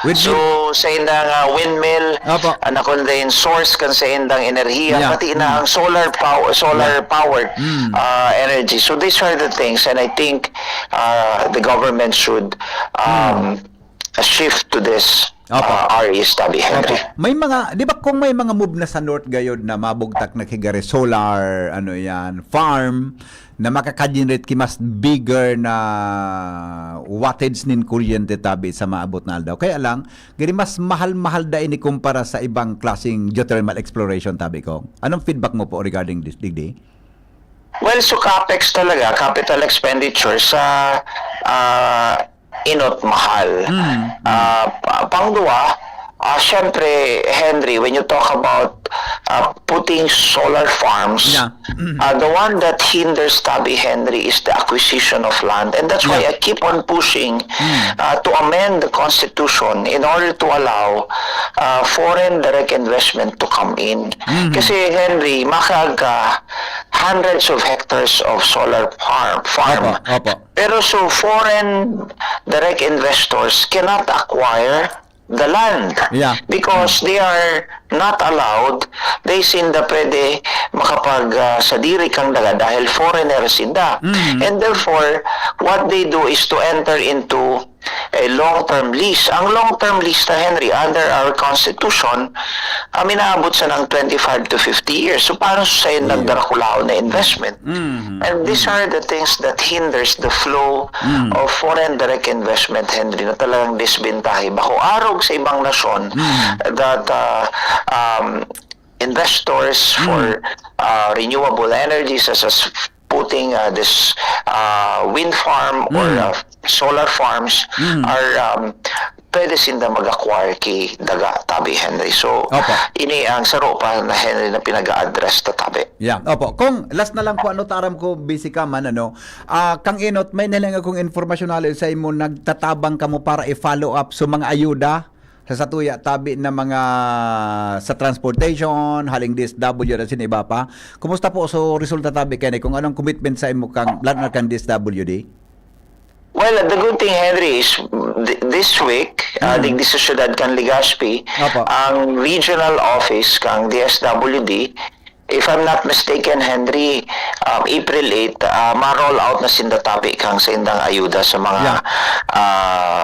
windmill. So sa indang uh, windmill, uh, na kun din source kan sa indang enerhiya, yeah. Pati na ang solar power, solar yeah. Power mm. Uh, energy. So these are the things, and I think uh, the government should um, mm. A shift to this uh, R E study, Henry. Opo. May mga, di ba kung may mga move na sa North gayod na mabugtak na kigari solar, ano yan, farm, na makaka-generate ki mas bigger na wattage nin kuryente tabi sa maabot na aldaw. Kaya lang, gari mas mahal-mahal da ini kumpara sa ibang klaseng geothermal exploration tabi ko. Anong feedback mo po regarding this, digdi? Well, so capex talaga, capital expenditure sa uh, inot mahal. Mm. Uh, pangduwa, uh, syempre, Henry, when you talk about uh, putting solar farms, yeah. Mm. Uh, the one that hinders tabi, Henry, is the acquisition of land. And that's yeah. Why I keep on pushing mm. Uh, to amend the Constitution in order to allow uh, foreign direct investment to come in. Mm-hmm. Kasi, Henry, makaga hundreds of hectares of solar farm. Farm. Opo, opo. Pero so foreign direct investors cannot acquire the land yeah. Because they are not allowed, they sinda pwede makapag uh, sadiri kang daga dahil foreigner sinda. Mm-hmm. And therefore, what they do is to enter into a long-term lease. Ang long-term lease na, Henry, under our constitution, um, inaabot sa ng twenty-five to fifty years. So paano sa yeah. Nagdarakulaw na investment? Mm-hmm. And these are the things that hinders the flow mm. Of foreign direct investment, Henry, na talagang disbentahe. Bako arog sa ibang nasyon mm. That uh, um, investors mm. For uh, renewable energies such as putting uh, this uh, wind farm mm. Or uh, solar farms mm. Are um, pwede sinda mag-acquire ki daga tabi, Henry. So, opo. Ini ang saro pa na Henry na pinag-a-address ta tabi. Yeah, opo. Kung last na lang po, ano, taram ko, busy ka man, ano, uh, Kang Enot, may nahiling akong informasyon hali sa imo, nagtatabang kamo para i-follow up sa mga ayuda sa satuya tabi na mga sa transportation, haling D S W na sin iba pa. Kumusta po so resulta tabi kani kung anong commitment sa imo kang, lalo na kang D S W D? Well, the good thing, Henry, is th- this week, uh, mm. Digdi sa syudad kan Legazpi, opo. Ang regional office kang D S W D, if I'm not mistaken, Henry, um, April eight, uh, ma-roll out na sinda tabi kang sa indang ayuda sa mga yeah. Uh,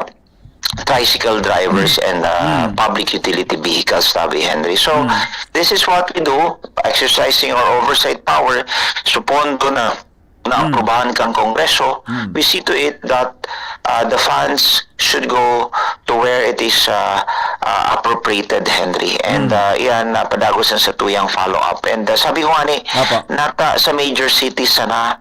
tricycle drivers mm. And uh, mm. Public utility vehicles tabi, Henry. So, mm. This is what we do, exercising our oversight power, supondo na naaprubahan kang Kongreso, we see to it that uh, the funds should go to where it is uh, uh, appropriated, Henry. And uh, iyan, uh, padagos ang satuyang follow-up. And uh, sabi ko nga ni, nata sa major cities sana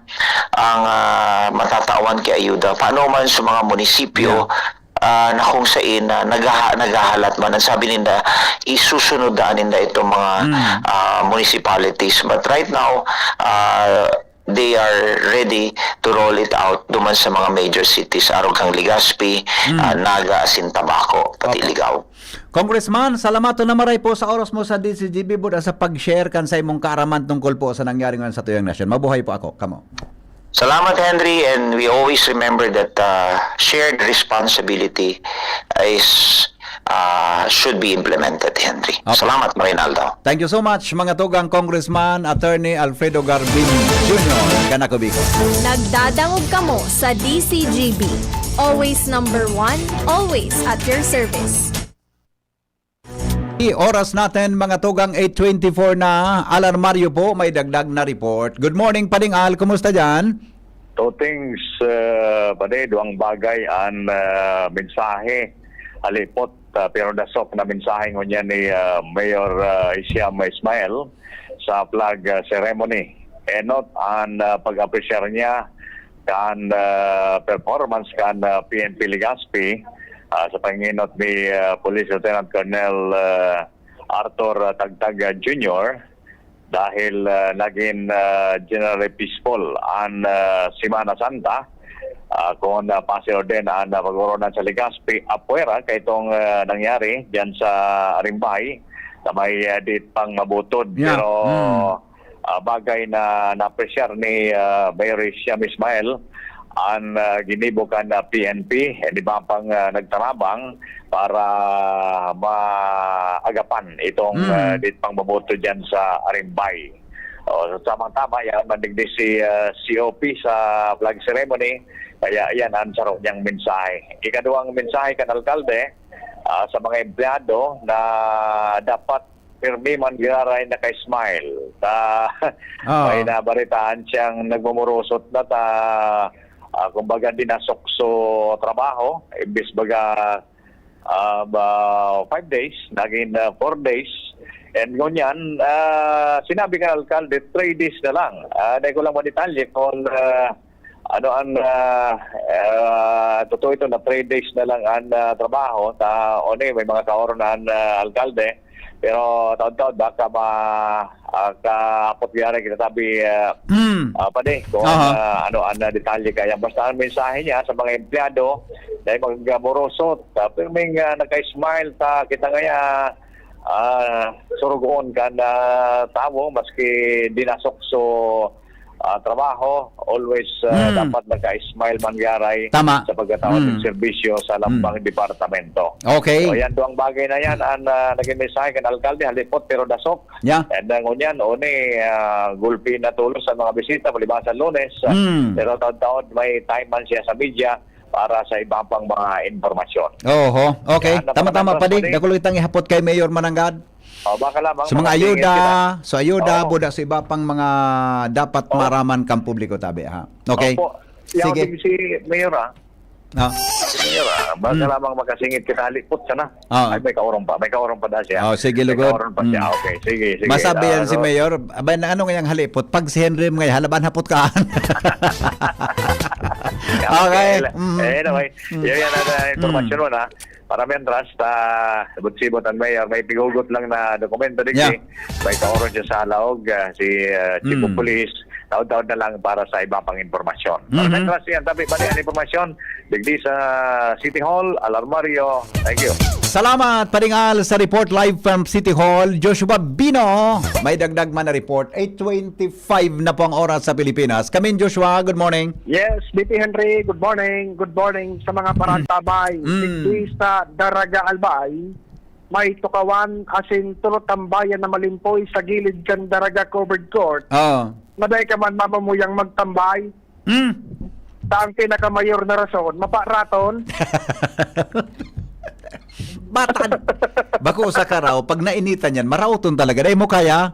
ang uh, matatawan ki ayuda. Paano man sa mga munisipyo, yeah. Uh, na kung sain na naghaha- naghahalat man, ang sabi ninda, isusunod daan ninda itong mga mm. Uh, municipalities. But right now, uh, they are ready to roll it out duman sa mga major cities, arog kang Legazpi, mm. Uh, Naga, asin Tabaco, pati okay. Ligao. Congressman, salamaton na maray po sa oras mo sa D C G B, buda sa pag-share kan sa imong kaaraman tungkol po sa nangyari ngayon sa tuyang nasyon. Mabuhay po ako, kamo. Salamat, Henry, and we always remember that uh, shared responsibility is uh, should be implemented, Henry. Okay. Salamat, Marinaldo. Thank you so much, mga tugang Congressman Attorney Alfredo Garbin Junior, Canaco, Bicol. Nagdadangog kamo sa D C G B. Always number one, always at your service. Oras natin, mga tugang, eight twenty-four na. Alarmario po, may dagdag na report. Good morning, Pading Al. Kumusta dyan? Two things, uh, pade, duwang bagay an, uh, mensahe. Halipot, uh, pero dasok na mensahe ngunyan ni, uh, Mayor, uh, Hisham Ismail sa flag, uh, ceremony. Enot an, uh, pag-apresyar niya kan, uh, performance kan, uh, P N P Legazpi, uh, sa panginot ni, uh, Police Lieutenant Colonel, uh, Arthur, uh, Tagtag, uh, Junior, dahil, uh, naging, uh, generally peaceful an, uh, Semana Santa, uh, kun, uh, pasil orden an, uh, pag-ordenan sa Legazpi, apwera kaitong, uh, nangyari diyan sa Arimbay, sa may, uh, Diit pang Mabutod. Yeah. Pero, Mm. uh, bagay na naapresyar ni, uh, Mayor Hisham Ismail, an, ah, ginibo kan, ah, P N P, an iba pang, ah, nagtarabang para maagapan itong, Mm. ah, diit pang maboto diyan sa Arimbay. O, sa tamang tama, yan man digdi si, ah, C O P sa flag ceremony, kaya yan ang saro niyang mensahe. Ikaduhang mensahe kan alkalde, ah, sa mga empleyado na dapat pirmi man giraray naka-smile. Ta-, Oo. May nabaritaan siyang nagmumurusot na ta, ah, kumbaga, dinasok so trabaho, imbis baga, ah, ba, five days, naging, ah, four days. And ngunyan, ah, sinabi kan alkalde, three days na lang. Ah, dai ko lang madetalye kung, ah, ano an, ah, ah, totoo ito na three days na lang an, ah, trabaho. Ta, oni, may mga kaoron na an, ah, alkalde. Pero taon-taon, baka ma-, ah, kaapot gihari kita tabi, ah, Mm. ah, padi, kung, Aha. ah, ano an, ah, detalye kaya. Basta ang mensahe niya sa mga empleyado, dahil magmurusot, ah, pirming, ah, nagka-smile ta, kita ngaya, ah, surugoon kan, ah, tawo, maski dinasok so, ah, trabaho, always, ah, Mm. dapat nagka-smile man giraray Tama. sa pagkatao Mm. ng serbisyo sa lambang Mm. departamento. Okay. So, yan, duwang bagay na yan, ang, ah, naging mensahe kan alkalde, halipot pero dasok. Yeah. And, ah, ngunyan, oni, ah, gulpi na tulos sa mga bisita, palibasa Lunes, ah, Mm. pero taon-taon may time man siya sa media para sa iba pang mga impormasyon. Oho. Okay. Yan, Tama-tama, napakaganda, padi. Padi. Dakul kitang ihapot kay Mayor Mananggad. O, baka lamang Sa mga makasingit ayuda, kita. sa ayuda, Oo. buda sa iba pang mga dapat Oo. maraman kang publiko, tabi, ha? Okay? Opo. Sige. Yaw din si Mayor, ah. Ah. Si Mayor, ah. Baka Mm. lamang makasingit kita, halipot sana. Ah. Ay, may kaoron pa. May kaoron pa daw siya. Oh, sige, May lugod. kaoron pa siya. Mm. Okay, sige, sige. Masabi yan si Ah, Mayor. Abay, na ano ngayang halipot? Pag si Henry, mga halaban hapot ka. Okay. Okay. Mm. Eh, anyway, Mm. yun yan ang, ah, impormasyon Mm. mo na. Para mientras, ta, sibot-sibot ang mayor, may pighugot lang na dokumento digdi. Yeah. May kaoron siya sa Halaog, ah, si, ah, Chief of Mm. Police. Taon-taon na lang para sa iba pang impormasyon. Para Mhm. mientras yan, tabi pa ang impormasyon digdi sa City Hall, Alarmario. Thank you. Salamat, Pading Al, sa report live from City Hall. Joshua Bino, may dagdag man na report. Eight twenty five na po ang oras sa Pilipinas. Kamin, Joshua, good morning. Yes, D P Henry, good morning. Good morning sa mga parantabay. Mm. Digdi sa Daraga Albay, may tukawan asin tulo tambayan na malimpoy sa gilid kan Daraga Covered Court. Oo. Maday ka man mamamuyang magtambay. Mm. Ta ang pinakamayor na rason, maparaton. Batan. Bako sa karaw, pag nainitan yan, maraoton talaga. Dai mo kaya?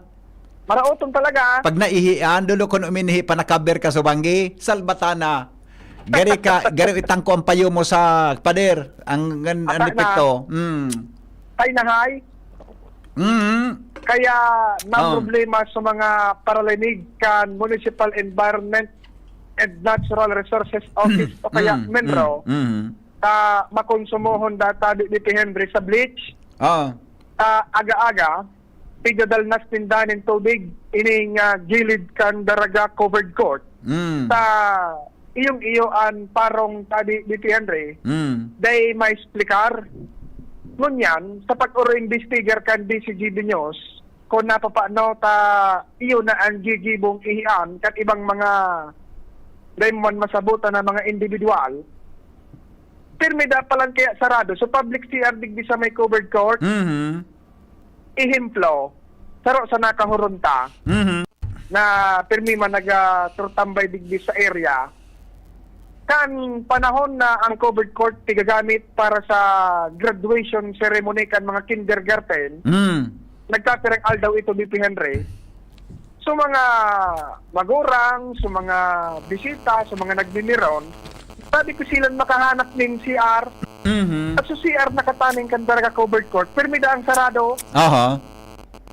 Maraoton talaga. Pag naihian, dulo kon uminhi pa, nakaber ka sa banggi, salbatana. Gari ka, gari itangko ang payo mo sa pader, ang, ang, ang Ata na. epekto. Mm. Ay, nahay. Mm. Kaya, na Oh. problema sa mga paralinig kan Municipal Environment and Natural Resources Office Mm. o kaya Mm. menro, Mm. Mm. ta makonsumohon data di, di Henry sa bleach. Oo. Ta aga-aga, pigdadalnas ninda nin tubig ining, ah, gilid kan Daraga Covered Court. Mm. Ta iyong iyo an parong ta di, di Henry, Mm. dai maesplikar. Ngunyan, sa pag-oro-imbestigar kan D C G B News, kung napapano ta iyo na ang gigibong ihian kan ibang mga dai man masabutan na mga individual, pirmi da pa lang kaya sarado. So, public C R digdi sa may covered court. Mhm. Ehemplo, saro sa nakahuron ta Mhm. na pirmi man nagaturtambay digdi sa area, Kan panahon na ang covered court ti gagamit para sa graduation ceremony kan mga kindergarten, Mm. nagkapirang aldaw ito, B P Henry. So, mga magurang, so, mga bisita, so, mga nagmimiron, sabi ko silang makahanap nin C R. Mhm. At sa C R nakataning kan talaga covered court, pirmi da ang sarado. Aha.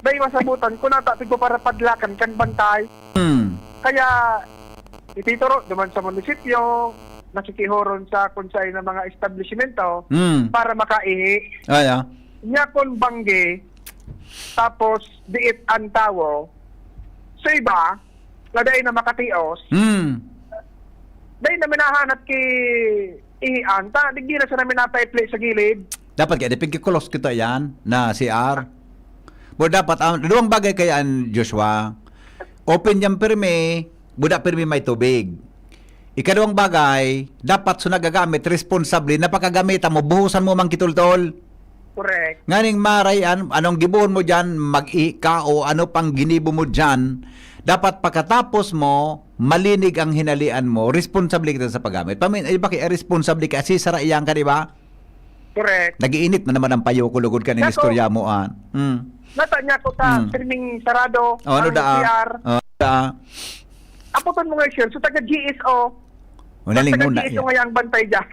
Dai masabutan kun ata pigpaparapadlakan kan bantay. Hmm. Kaya, itituro duman sa munisipyo, nakikihoron sa kun saen na mga establishmento Hmm. para makaihi. Ay, ah. Nya kun banggi, tapos diit an tawo, sa iba, na dai na makatios, Hmm. dai na minahanap ki ihian, ta, digdi na sana minapaipli sa gilid. Dapat kaya, di pigkikulos kita yan, na C R. Pero dapat, ang duwang bagay kaya, an Joshua, open yan pirmi, buda pirmi may tubig. Ikaduwang bagay, dapat so nagagamit, responsable, na pagkagamit mo, buhusan mo mang kitultol. Correct. Nganing maray an, anong gibohon mo diyan, mag-ihi ka o ano pang ginibo mo diyan, dapat pagkatapos mo, malinig ang hinalian mo, responsable kita sa paggamit. Pamin, ay, bakit responsable ka? Si Sara iyang ka, di ba? Correct. Nag-iinit na naman ang payo ko, lugod ka ning Nako. istorya mo, ah. Mm. Nata niya ko sa Mm. pirming sarado, Oh, ano ang daa? C R. Oh, daa? Aputon mo nga, sir. So, taga G S O. Oh, naling Taga muna G S O yan. nga yang bantay dyan.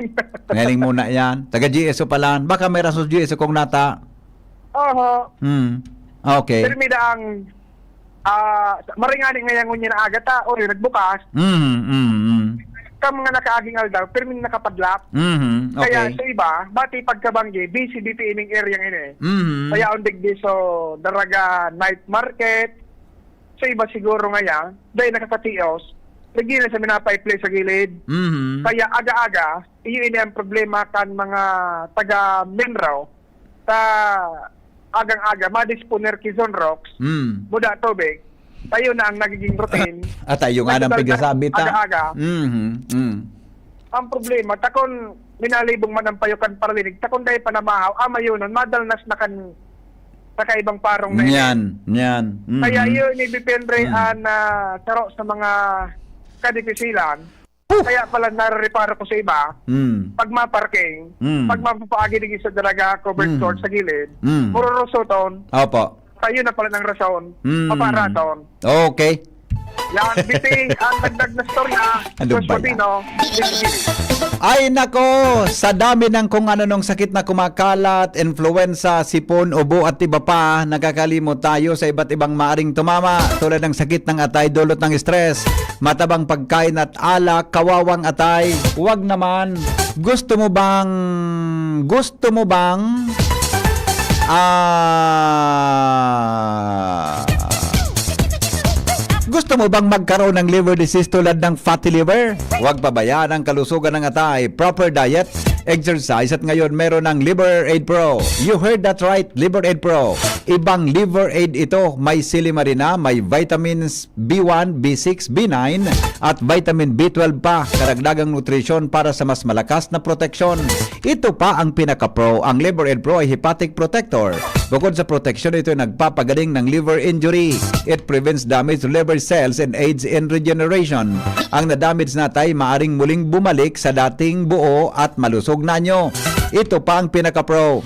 Naling muna yan. Taga G S O pala. Baka may rason G S O kung nata. Oho. Hmm. Okay. Pero may daang, ah, maringani nga yang ngunyan na aga ta, o yung nagbukas. Mm, mm, mm. Ka mga nakaaging aldaw, pero may nakapadlak. Mhm, Kaya okay. sa iba, bati pagkabanggi, busy, busy ining area nga ini. Mhm. Kaya ang digdi so, Daraga night market, sa iba siguro nga yan, dahil nakakatios, lagi na sa minapaiplay sa gilid. Mhm. Kaya aga-aga, iyo ini ang problema kan mga taga Minro. Sa agang-aga, madisponer ki Zone Rocks, Mm. muda tubig, tayo na ang nagiging routine. At tayo nga nang Nagdadagdag pigsasabi ta. aga-aga. Mhm, mm. Ang problema, takon minalibong man ang payo kan paralinig, takon dahil panamahaw, amayonon, madalnas na kan sa kaibang parong na ini. Yan, yan. Mhm. Kaya yun, ni Bipendre, Mm. an, ah, saro sa mga kadipisilan. Puh! Kaya pala narereparo ko sa iba, Mm. pag maparking, Mm. pag mapapaagi digdi sa Daraga covered Mm. court sa gilid, Mm. pururusoton. Opo. Tayo na pala ng rason. Mm. Paparaton. Okay. Yan, B T, ang dagdag na storya, Ano Boss ba yan? Patino, B T V. Ay nako, sa dami ng kung ano nung sakit na kumakalat, influenza, sipon, ubo at iba pa, nakakalimot tayo sa iba't ibang maaring tumama, tulad ng sakit ng atay dulot ng stress, matabang pagkain at alak, kawawang atay. Wag naman. Gusto mo bang, gusto mo bang, ah, gusto mo bang magkaroon ng liver disease tulad ng fatty liver? Huwag pabayaan ang kalusugan ng atay. Proper diet, exercise, at ngayon meron ng Liver Aid Pro. You heard that right, Liver Aid Pro. Ibang Liver Aid ito. May silimarina, may vitamins B one, B six, B nine, at vitamin B twelve pa. Karagdagang nutrisyon para sa mas malakas na proteksyon. Ito pa ang pinaka-pro. Ang Liver Aid Pro ay hepatic protector. Bukod sa proteksyon, ito ay nagpapagaling ng liver injury. It prevents damage to liver cells and aids in regeneration. Ang na-damage na atay maaring muling bumalik sa dating buo at malusog na anyo. Ito pa ang pinaka-pro.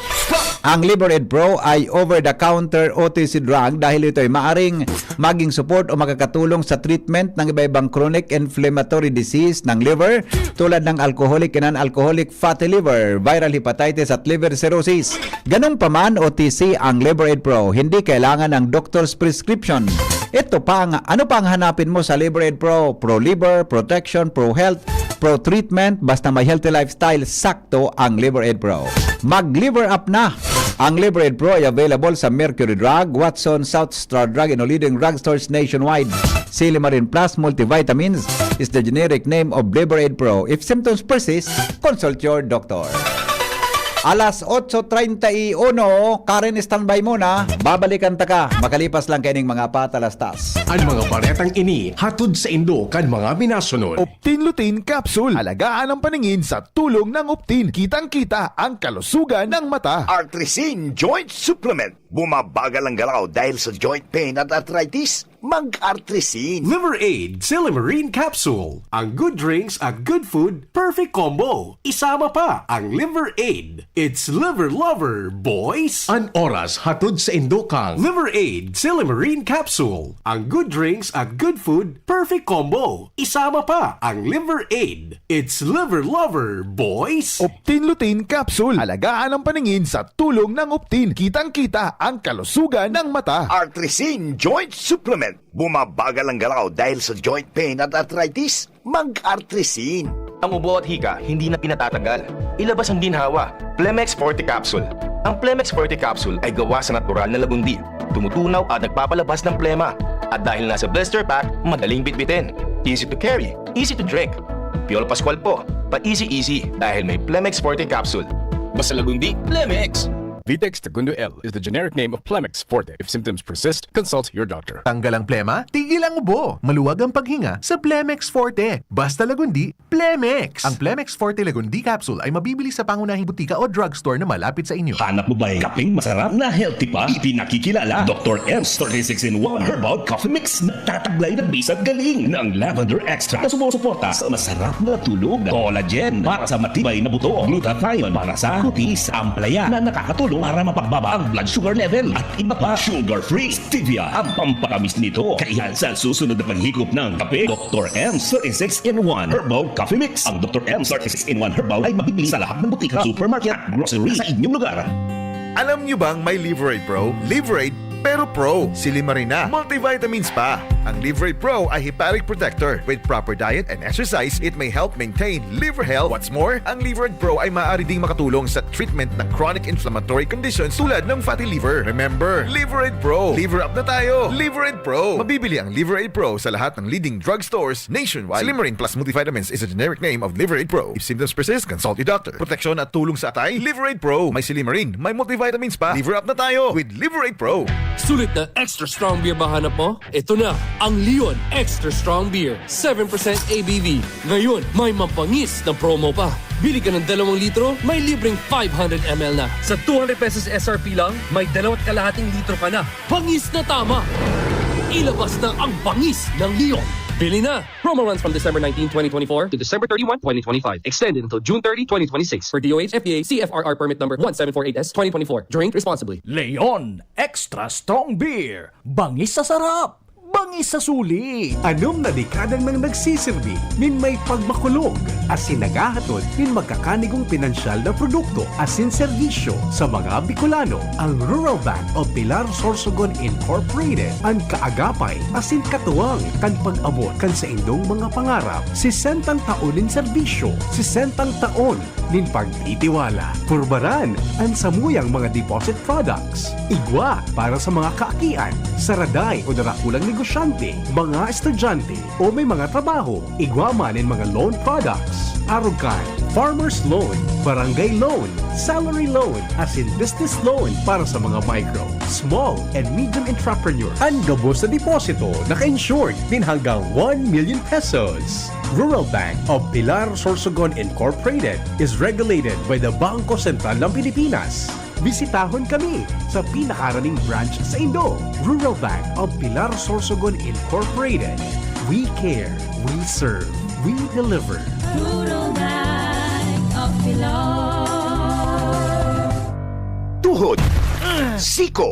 Ang Liver Aid Pro ay over-the-counter O T C drug dahil ito ay maaring maging support o makakatulong sa treatment ng iba-ibang chronic inflammatory disease ng liver tulad ng alcoholic and non-alcoholic fatty liver, viral hepatitis at liver cirrhosis. Ganun pa man, O T C ang Liver Aid Pro, hindi kailangan ng doctor's prescription. Ito pa ang, ano pa ang hanapin mo sa Liver Aid Pro? Pro liver, protection, pro health, pro treatment, basta may healthy lifestyle, sakto ang Liver Aid Pro. Mag Liver Up na! Ang Liver Aid Pro ay available sa Mercury Drug, Watson, South Star Drug, and o leading drugstores nationwide. Silimarin Plus Multivitamins is the generic name of Liver Aid Pro. If symptoms persist, consult your doctor. Alas otso treinta y uno, Karen, standby muna. Babalikan ta ka makalipas lang kaining mga patalastas. Ang mga baretang ini hatod saindo kan mga minasunod. Optin Lutein Capsule. Alagaan ang paningin sa tulong ng Optin. Kitang-kita ang kalusugan ng mata. Artrisin Joint Supplement. Bumabagal ang galaw dahil sa joint pain at arthritis? Mag-Artrisin. Liver Aid, Silymarin Capsule. Ang good drinks at good food, perfect combo. Isama pa ang Liver Aid. It's Liver Lover, boys! An oras hatod sa indokang Liver Aid, Silymarin Capsule. Ang good drinks at good food, perfect combo. Isama pa ang Liver Aid. It's Liver Lover, boys! Optin Lutein Capsule. Alagaan ang paningin sa tulong ng Optin. Kitang-kita ang kalusugan ng mata. Artrisin Joint Supplement. Bumabagal ang galaw dahil sa joint pain at arthritis? Mag-Artrisin. Ang ubo at hika, hindi na pinatatagal. Ilabas ang ginhawa. Plemex Forte Capsule. Ang Plemex Forte Capsule ay gawa sa natural na lagundi. Tumutunaw at nagpapalabas ng plema. At dahil nasa blister pack, madaling bitbitin. Easy to carry, easy to drink. Piolo Pascual po, pa-easy-easy dahil may Plemex Forte Capsule. Basta lagundi, Plemex! Vitex Segundo L is the generic name of Plemex Forte. If symptoms persist, consult your doctor. Tanggal ang plema, tigil ang ubo. Maluwag ang paghinga sa Plemex Forte. Basta lagundi, Plemex! Ang Plemex Forte Lagundi Capsule ay mabibili sa pangunahing butika o drugstore na malapit sa inyo. Hanap mo ba'y kapeng masarap na healthy pa? Ipinakikilala, Doktor M's thirty-six in one Herbal Coffee Mix. Nagtataglay ng bisag galing ng lavender extract na sumusuporta sa masarap na tulog, collagen para sa matibay na buto, glutathione para sa kutis, ampalaya na nakakatulong para mapagbaba ang blood sugar level, at iba pa. Sugar-free stevia ang pampatamis nito. Kaya sa susunod na paghikop ng kape, Doktor M's thirty-six in one Herbal Coffee Mix. Ang Doktor M's thirty-six in one Herbal ay mabibili sa lahat ng butika, supermarket at grocery sa inyong lugar. Alam nyo bang may Liver Aid Pro? Liver Aid, pero Pro. Silymarin na. Multivitamins pa. Ang Liver Aid Pro ay hepatic protector. With proper diet and exercise, it may help maintain liver health. What's more, ang Liver Aid Pro ay maaari ding makatulong sa treatment ng chronic inflammatory conditions tulad ng fatty liver. Remember, Liver Aid Pro. Liver up na tayo. Liver Aid Pro. Mabibili ang Liver Aid Pro sa lahat ng leading drugstores nationwide. Silymarin plus multivitamins is a generic name of Liver Aid Pro. If symptoms persist, consult your doctor. Proteksyon at tulong sa atay, Liver Aid Pro. May silymarin, may multivitamins pa. Liver up na tayo with Liver Aid Pro. Sulit na extra strong beer ba hanap mo? Ito na ang Leon Extra Strong Beer, seven percent A B V. Ngayon, may mabangis na promo pa. Bili ka ng dalawang litro, may libreng five hundred M L na. Sa two hundred pesos S R P lang, may dalawat kalahating litro ka na. Bangis na tama! Ilabas na ang bangis ng Leon. Bili na! Promo runs from December nineteen, twenty twenty-four to December thirty-one, twenty twenty-five. Extended until June thirty, twenty twenty-six for D O H F D A C F R R permit number one seven four eight S twenty twenty-four. Drink responsibly. Leon Extra Strong Beer. Bangis sa sarap! Bangis sa suli! Anom na dekada nang nagsisirbi nin may pagmakulog asin naghahatod nin magkakanigong pinansyal na produkto asin serbisyo sa mga Bicolano. Ang Rural Bank of Pilar Sorsogon Incorporated an kaagapay asin katuwang kan pag-abot kan saindong mga pangarap. Sesentang taon nin serbisyo, sesentang taon nin pagtitiwala. Purbaran an samuyang mga deposit products. Igwa para sa mga kaakian, saraday o darakulang negosyante, mga estudyante o may mga trabaho. Igwa man nin mga loan products. Arog kan farmer's loan, barangay loan, salary loan, asin business loan para sa mga micro, small, and medium entrepreneurs. An gabos na deposito naka-insured nin hanggang one million pesos. Rural Bank of Pilar Sorsogon Incorporated is regulated by the Bangko Sentral ng Pilipinas. Bisitahon kami sa pinakaraning branch saindo. Rural Bank of Pilar Sorsogon Incorporated. We care, we serve, we deliver. Rural Bank of Pilar. Tuhod, siko,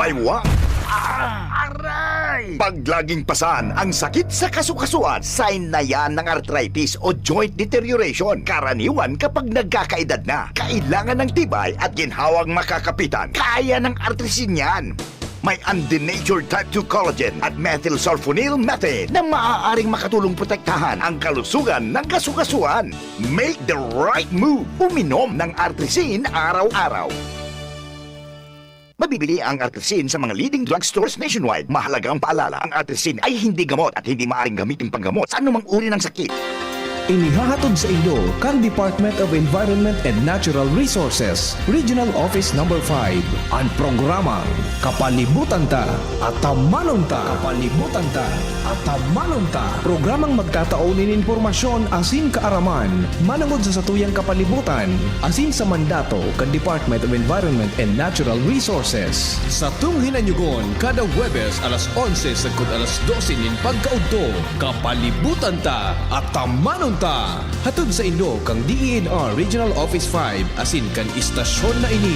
baywa, aray! Pag laging pasan ang sakit sa kasukasuan, sign na yan ng arthritis o joint deterioration. Karaniwan kapag nagkakaedad na, kailangan ng tibay at ginhawang makakapitan. Kaya ng Artrisin yan. May undenatured type two collagen at methylsulfonyl methane na maaaring makatulong protektahan ang kalusugan ng kasukasuan. Make the right move. Uminom ng Artrisin araw-araw. Mabibili ang Artrisin sa mga leading drugstores nationwide. Mahalagang paalala, ang Artrisin ay hindi gamot at hindi maaaring gamitin panggamot sa anumang uri ng sakit. Inihahatod saindo kan Department of Environment and Natural Resources, Regional Office Number five, an programang Kapalibutan Ta, Atamanon Ta. Kapalibutan Ta, Atamanon Ta. Programang magtatao nin impormasyon asin kaaraman manongod sa satuyang kapalibutan asin sa mandato kan Department of Environment and Natural Resources. Satong hinanyugon kada Huwebes alas onse sagkod alas dose nin pagkaudto. Kapalibutan Ta, Atamanon Ta! Hatod saindo kan D E N R Regional Office five asin kan istasyon na ini.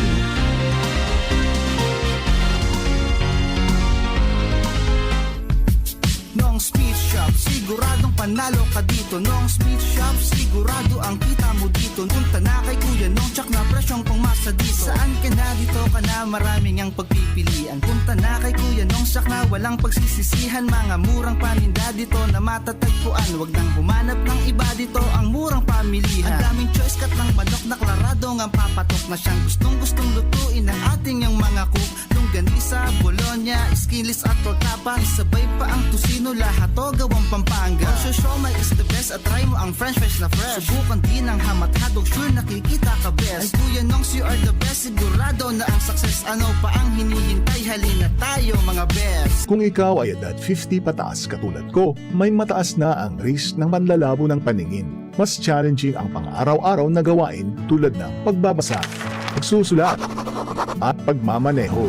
Nong Speed Shop, siguradong panalo ka dito. Nong Speed Shop, sigurado ang kita mo dito. Punta na kay Kuya Nong, tsak na presyong pang masa dito. Saan ka na, dito ka na, maraming ang pagpipilian. Punta na kay Kuya Nong, tsak na walang pagsisisihan. Mga murang paninda dito na matatagpuan. Wag nang humanap ng iba dito, ang murang pamilihan. Ang daming choice, kat ng manok na klarado ngang papatok na siyang gustong-gustong lutuin ng ating yang mga cook. Longganisa, bologna, skinless at tortapa. Isabay pa ang tocino, lahat to gawang Pampanga. Ang siomai is the best at try mo ang french fries na fresh. Subukan din ang ham at hotdog, sure nakikita ka best. Ay Kuya Nongs, you are the best, sigurado na ang success. Ano pa ang hinihintay? Halina tayo, mga best. Kung ikaw ay edad fifty pataas katulad ko, may mataas na ang risk ng panlalabo ng paningin. Mas challenging ang pang-araw-araw na gawain tulad ng pagbabasa, pagsusulat, at pagmamaneho.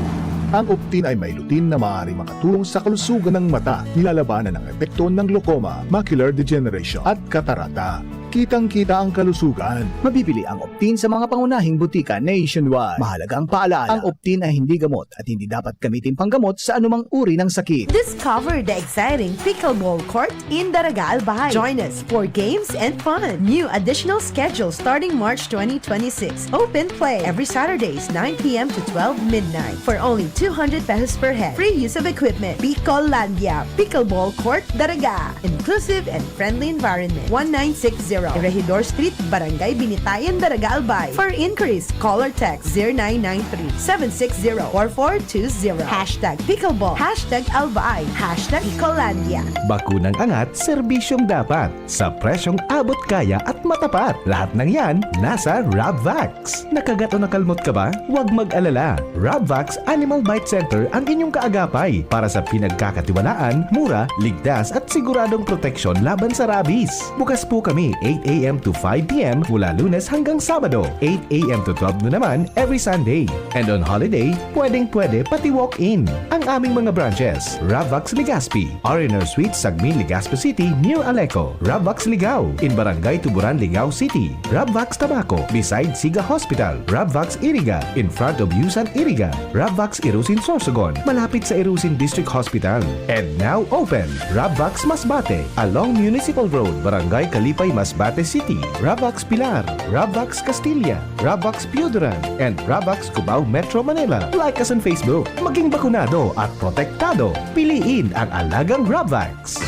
Ang Optin ay may lutein na maaaring makatulong sa kalusugan ng mata, nilalabanan ang epekto ng glaucoma, macular degeneration, at katarata. Kitang-kita ang kalusugan. Mabibili ang Optin sa mga pangunahing butika nationwide. Mahalagang paalala, ang Optin ay hindi gamot at hindi dapat gamitin panggamot sa anumang uri ng sakit. Discover the exciting pickleball court in Daraga, Albay. Join us for games and fun. New additional schedule starting March twenty twenty-six. Open play every Saturdays, nine p m to twelve midnight, for only two hundred pesos per head. Free use of equipment. Picklelandia, Pickleball Court, Daraga. Inclusive and friendly environment. One nine six zero Regidor Street, Barangay Binitayan, Daraga, Albay. For inquiries, call or text zero nine nine three, seven six zero, four four two zero. Hashtag pickleball, hashtag Albay, hashtag Picklelandia. Bakunang angat, serbisyong dapat, sa presyong abot kaya at matapat. Lahat ng yan, nasa Rabvax. Nakagat o nakalmot ka ba? Huwag mag-alala. Rabvax Animal Bite Center ang inyong kaagapay para sa pinagkakatiwalaan, mura, ligtas at siguradong proteksyon laban sa rabies. Bukas po kami eight a m to five p m mula Lunes hanggang Sabado, eight a m to twelve noon naman every Sunday. And on holiday, pwedeng-pwede pati walk-in. Ang aming mga branches, Rabvax Legazpi, R and R Suite, Sagmin, Legazpi City, near Aleco. Rabvax Ligao, in Barangay Tuburan, Ligao City. Rabvax Tabaco, beside Siga Hospital. Rabvax Iriga, in front of Yusan Iriga. Rabvax Irusin, Sorsogon, malapit sa Irusin District Hospital. And now open, Rabvax Masbate, along Municipal Road, Barangay Kalipay, Masbate City. Rabvax Pilar, Rabvax Castilla, Rabvax Pioduran, and Rabvax Cubao, Metro Manila. Like us on Facebook. Maging bakunado at protektado. Piliin ang alagang Rabvax.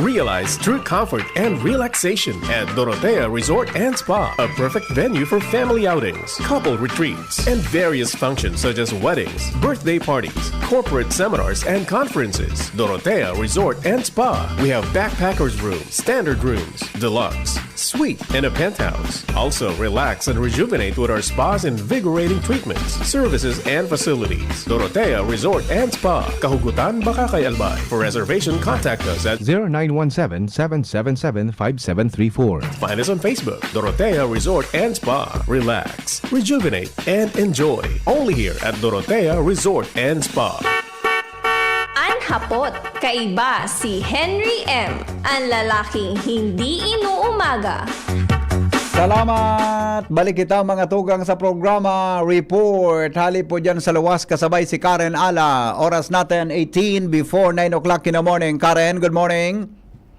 Realize true comfort and relaxation at Dorotea Resort and Spa, a perfect venue for family outings, couple retreats, and various functions such as weddings, birthday parties, corporate seminars, and conferences. Dorotea Resort and Spa. We have backpackers room, standard rooms, deluxe, suite, and a penthouse. Also, relax and rejuvenate with our spa's invigorating treatments, services, and facilities. Dorotea Resort and Spa, Kahugutan, Bacacay, Albay. For reservation, contact us at zero nine one seven, seven seven seven, five seven three four. Find us on Facebook, Dorotea Resort and Spa. Relax, rejuvenate, and enjoy. Only here at Dorotea Resort and Spa. An hapot, kaiba si Henry M, an lalaking hindi inuumaga. Salamat! Balik kita, mga tugang, sa programa Report. Hali po dyan sa luwas, kasabay si Karen Ala. Oras natin, eighteen before nine o'clock in the morning. Karen, good morning.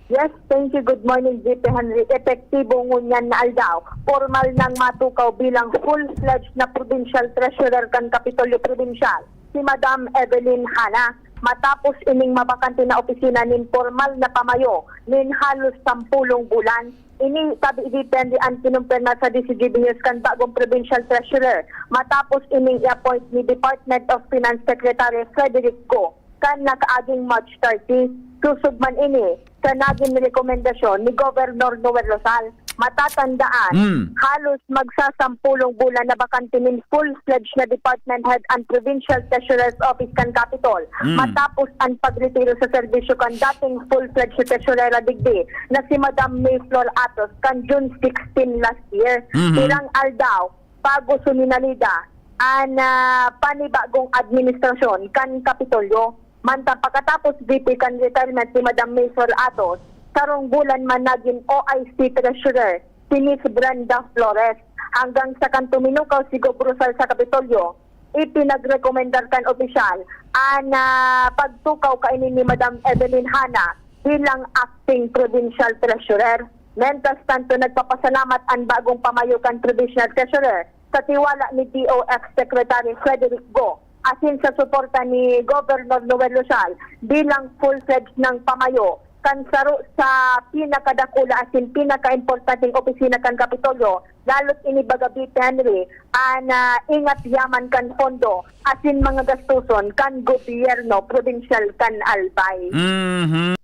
Yes, thank you. Good morning, G P Henry. Epektibo ngunyan na aldaw, pormal nang matukaw bilang full-fledged na provincial treasurer kan Kapitolyo Probinsyal si Madam Evelyn Hana, matapos ining mabakante na opisina nin pormal na pamayo nin halos sampulong bulan. Ini sabi depende an kinumpirma sa D C G B News kan bagong provincial treasurer, matapos ining i-appoint ni Department of Finance Secretary Frederick Go. kan nakaaging March thirty. Susog man ini sa nagin rekomendasyon ni Governor Noel Rosal. Matatandaan, Mm. halos magsasampulong bulan na bakante nin full-fledged na department head an Provincial Treasurer's Office kan Capitol, Mm. matapos an pagretiro sa serbisyo kan dating full-fledged na treasurera digdi na si Madam May Flor Atos kan June sixteen last year. Mhm. Pirang aldaw bago suminalida an, ah, panibagong administrasyon kan Kapitolyo. Mantang pagkatapos V P kan retirement ni Madam May Flor Atos, sarong bulan man nagin O I C Treasurer si Miss Brenda Flores, hanggang sa kan tuminukaw si Gov Rosal sa Kapitolyo, ipinagrekomendar kan opisyal an, ah, pagtukaw kaini ni Madam Evelyn Hana bilang acting provincial treasurer. Mientras tanto, nagpapasalamat an bagong pamayo kan provincial treasurer sa tiwala ni D O F Secretary Frederick Go asin sa suporta ni Governor Noel Rosal bilang full-fledged nang pamayo kan saro sa pinakadakula asin pinakaimportanteng opisina kan Kapitolyo, lalo't ini baga, Vice Henry, an, ah, ingat yaman kan pondo asin mga gastuson kan gobyerno probinsyal kan Albay. Mhm.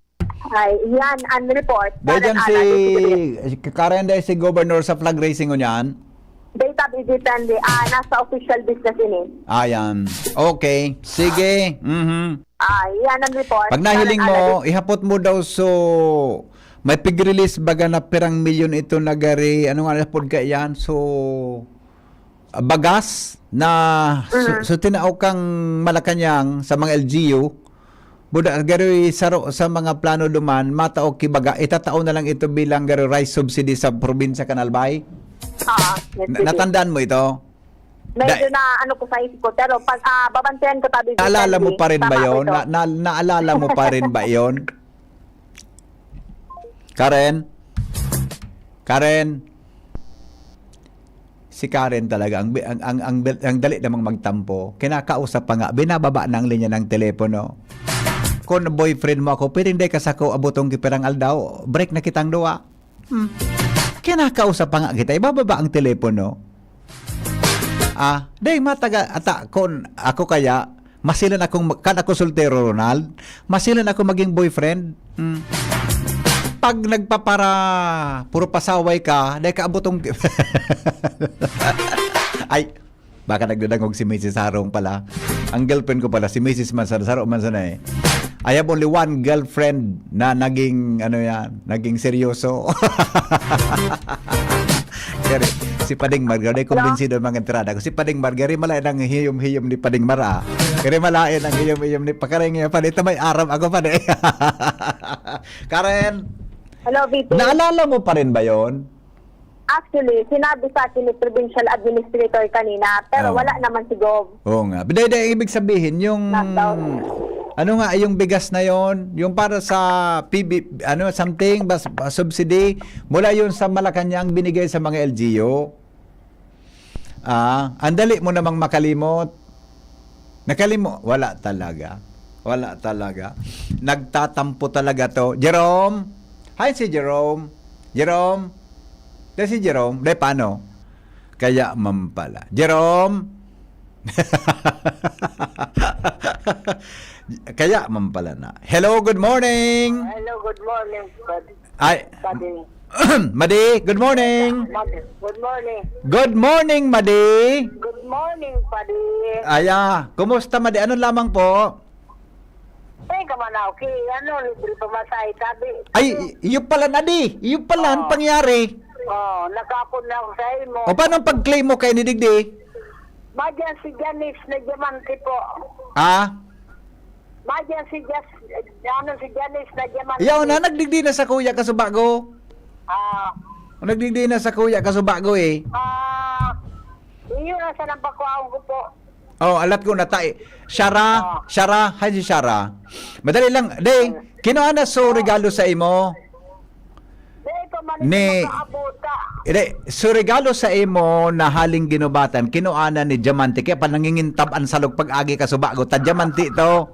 Ay, yan ang report. Dahil Karen dyan si, Alay, si Karen, dahil si Governor sa flag raising, ngunyan? Data Vice Henry, ah, nasa official business ini. Ayan. Okay. Sige. Mhm. Ah, yan ang report. Pag nahiling Karen mo, Alay. Ihapot mo daw, so, may pig-release baga na pirang milyon ito na gari. Ano nga, hapon ka yan? So, bagas na su-, Mhm. su-, tinao kang Malacañang sa mga L G U, buda, garo saro sa mga plano duman, matao ki baga, itatao na lang ito bilang garo rice subsidy sa probinsya kan Albay? Oo, yes, Na-, sige. Natandaan mo ito? Medyo Da- na ano ko sa isip ko, pero pag, ah, babantayan ko tabi, Naalala mo Sandy, pa rin ba tama ko yon? ito. Na-, na-, naalala mo pa rin ba yon? Karen? Karen? Si Karen talaga, ang bi-, ang, ang, ang, ang dali namang magtampo. Kinakausap pa nga, binababa na ang linya ng telepono. Kung boyfriend mo ako, pwedeng dai ka sako abotong ki pirang aldaw, break na kitang duwa. Hmm. Kinakausap pa nga kita, ibababa ang telepono. Ah, dai mataga, ata, kun ako kaya, masilan akong, kan ako soltero, Ronald, masilan ako maging boyfriend. Hmm. Pag nagpapara, puro pasaway ka, dai ka abotong, ay, baka nagdadangog si Missus Harong pala. Ang girlfriend ko pala, si Missus man sana, saro man sana eh. I have only one girlfriend na naging, ano yan, naging seryoso. Kaya si Pading Margar, di Hello? kumbinsido ang mga entrada ko. Si Pading Margar, malain ang hiyom-hiyom ni Pading Mara. Kaya malain ang hiyom-hiyom ni Pakaring niya, Pading. Ito may aram ako, Pading. Karen, Hello, V P. Naalala mo pa rin ba yon? Actually, sinabi sa akin ni Provincial Administrator kanina, pero Oo. wala naman si Gov. Oo nga. Biday, day, ibig sabihin, yung, Lockdown. ano nga, yung bigas na yon, yung para sa P B, ano, something, bas, bas, subsidy, mula yun sa Malacañang binigay sa mga L G U. Ah, ang dali mo namang makalimot. Nakalimo-, wala talaga. Wala talaga. Nagtatampo talaga to. Jerome? Hi, si Jerome. Jerome? Dai si Jerome? Dai, paano? Kaya man pala. Jerome? Kaya man pala na. Hello, good morning. Hello, good morning, Pad-, Ay, Pading. Madi, good morning. Madi, good morning. Good morning, Madi. Good morning, Pading. Aya, kumusta, Madi? Ano lamang po? Ay, kamanaw, ki-, ano, libre pamasahe, sabi. Ay, i-, iyo pala na di. Iyo pala ang Oo. pangyari. Oo, nakapon na ako sa imo. O, paano ang pag-claim mo kay ni Digdi? Madyan si Janice na diamante po. Ah? Madyan si Jas-, ano, si Janice na diamante. Yaw na, nagdigdi na sa kuya ka subago. Ah. Nagdigdi na sa kuya ka subago eh. Ah, iyo na sa nagpakuhaon ko po. Oh, alat ko na tayo. Shara, Oh. Shara, hi si Shara. Madali lang. Day, kinuha na so regalo sa imo. Di ko man Ni, ito makaabota. Hindi, so regalo sa imo na haling ginubatan, kinuha na ni Diamante. Kaya pa nangingintab ang salog pag-agi ka subago. Ta Diamante to.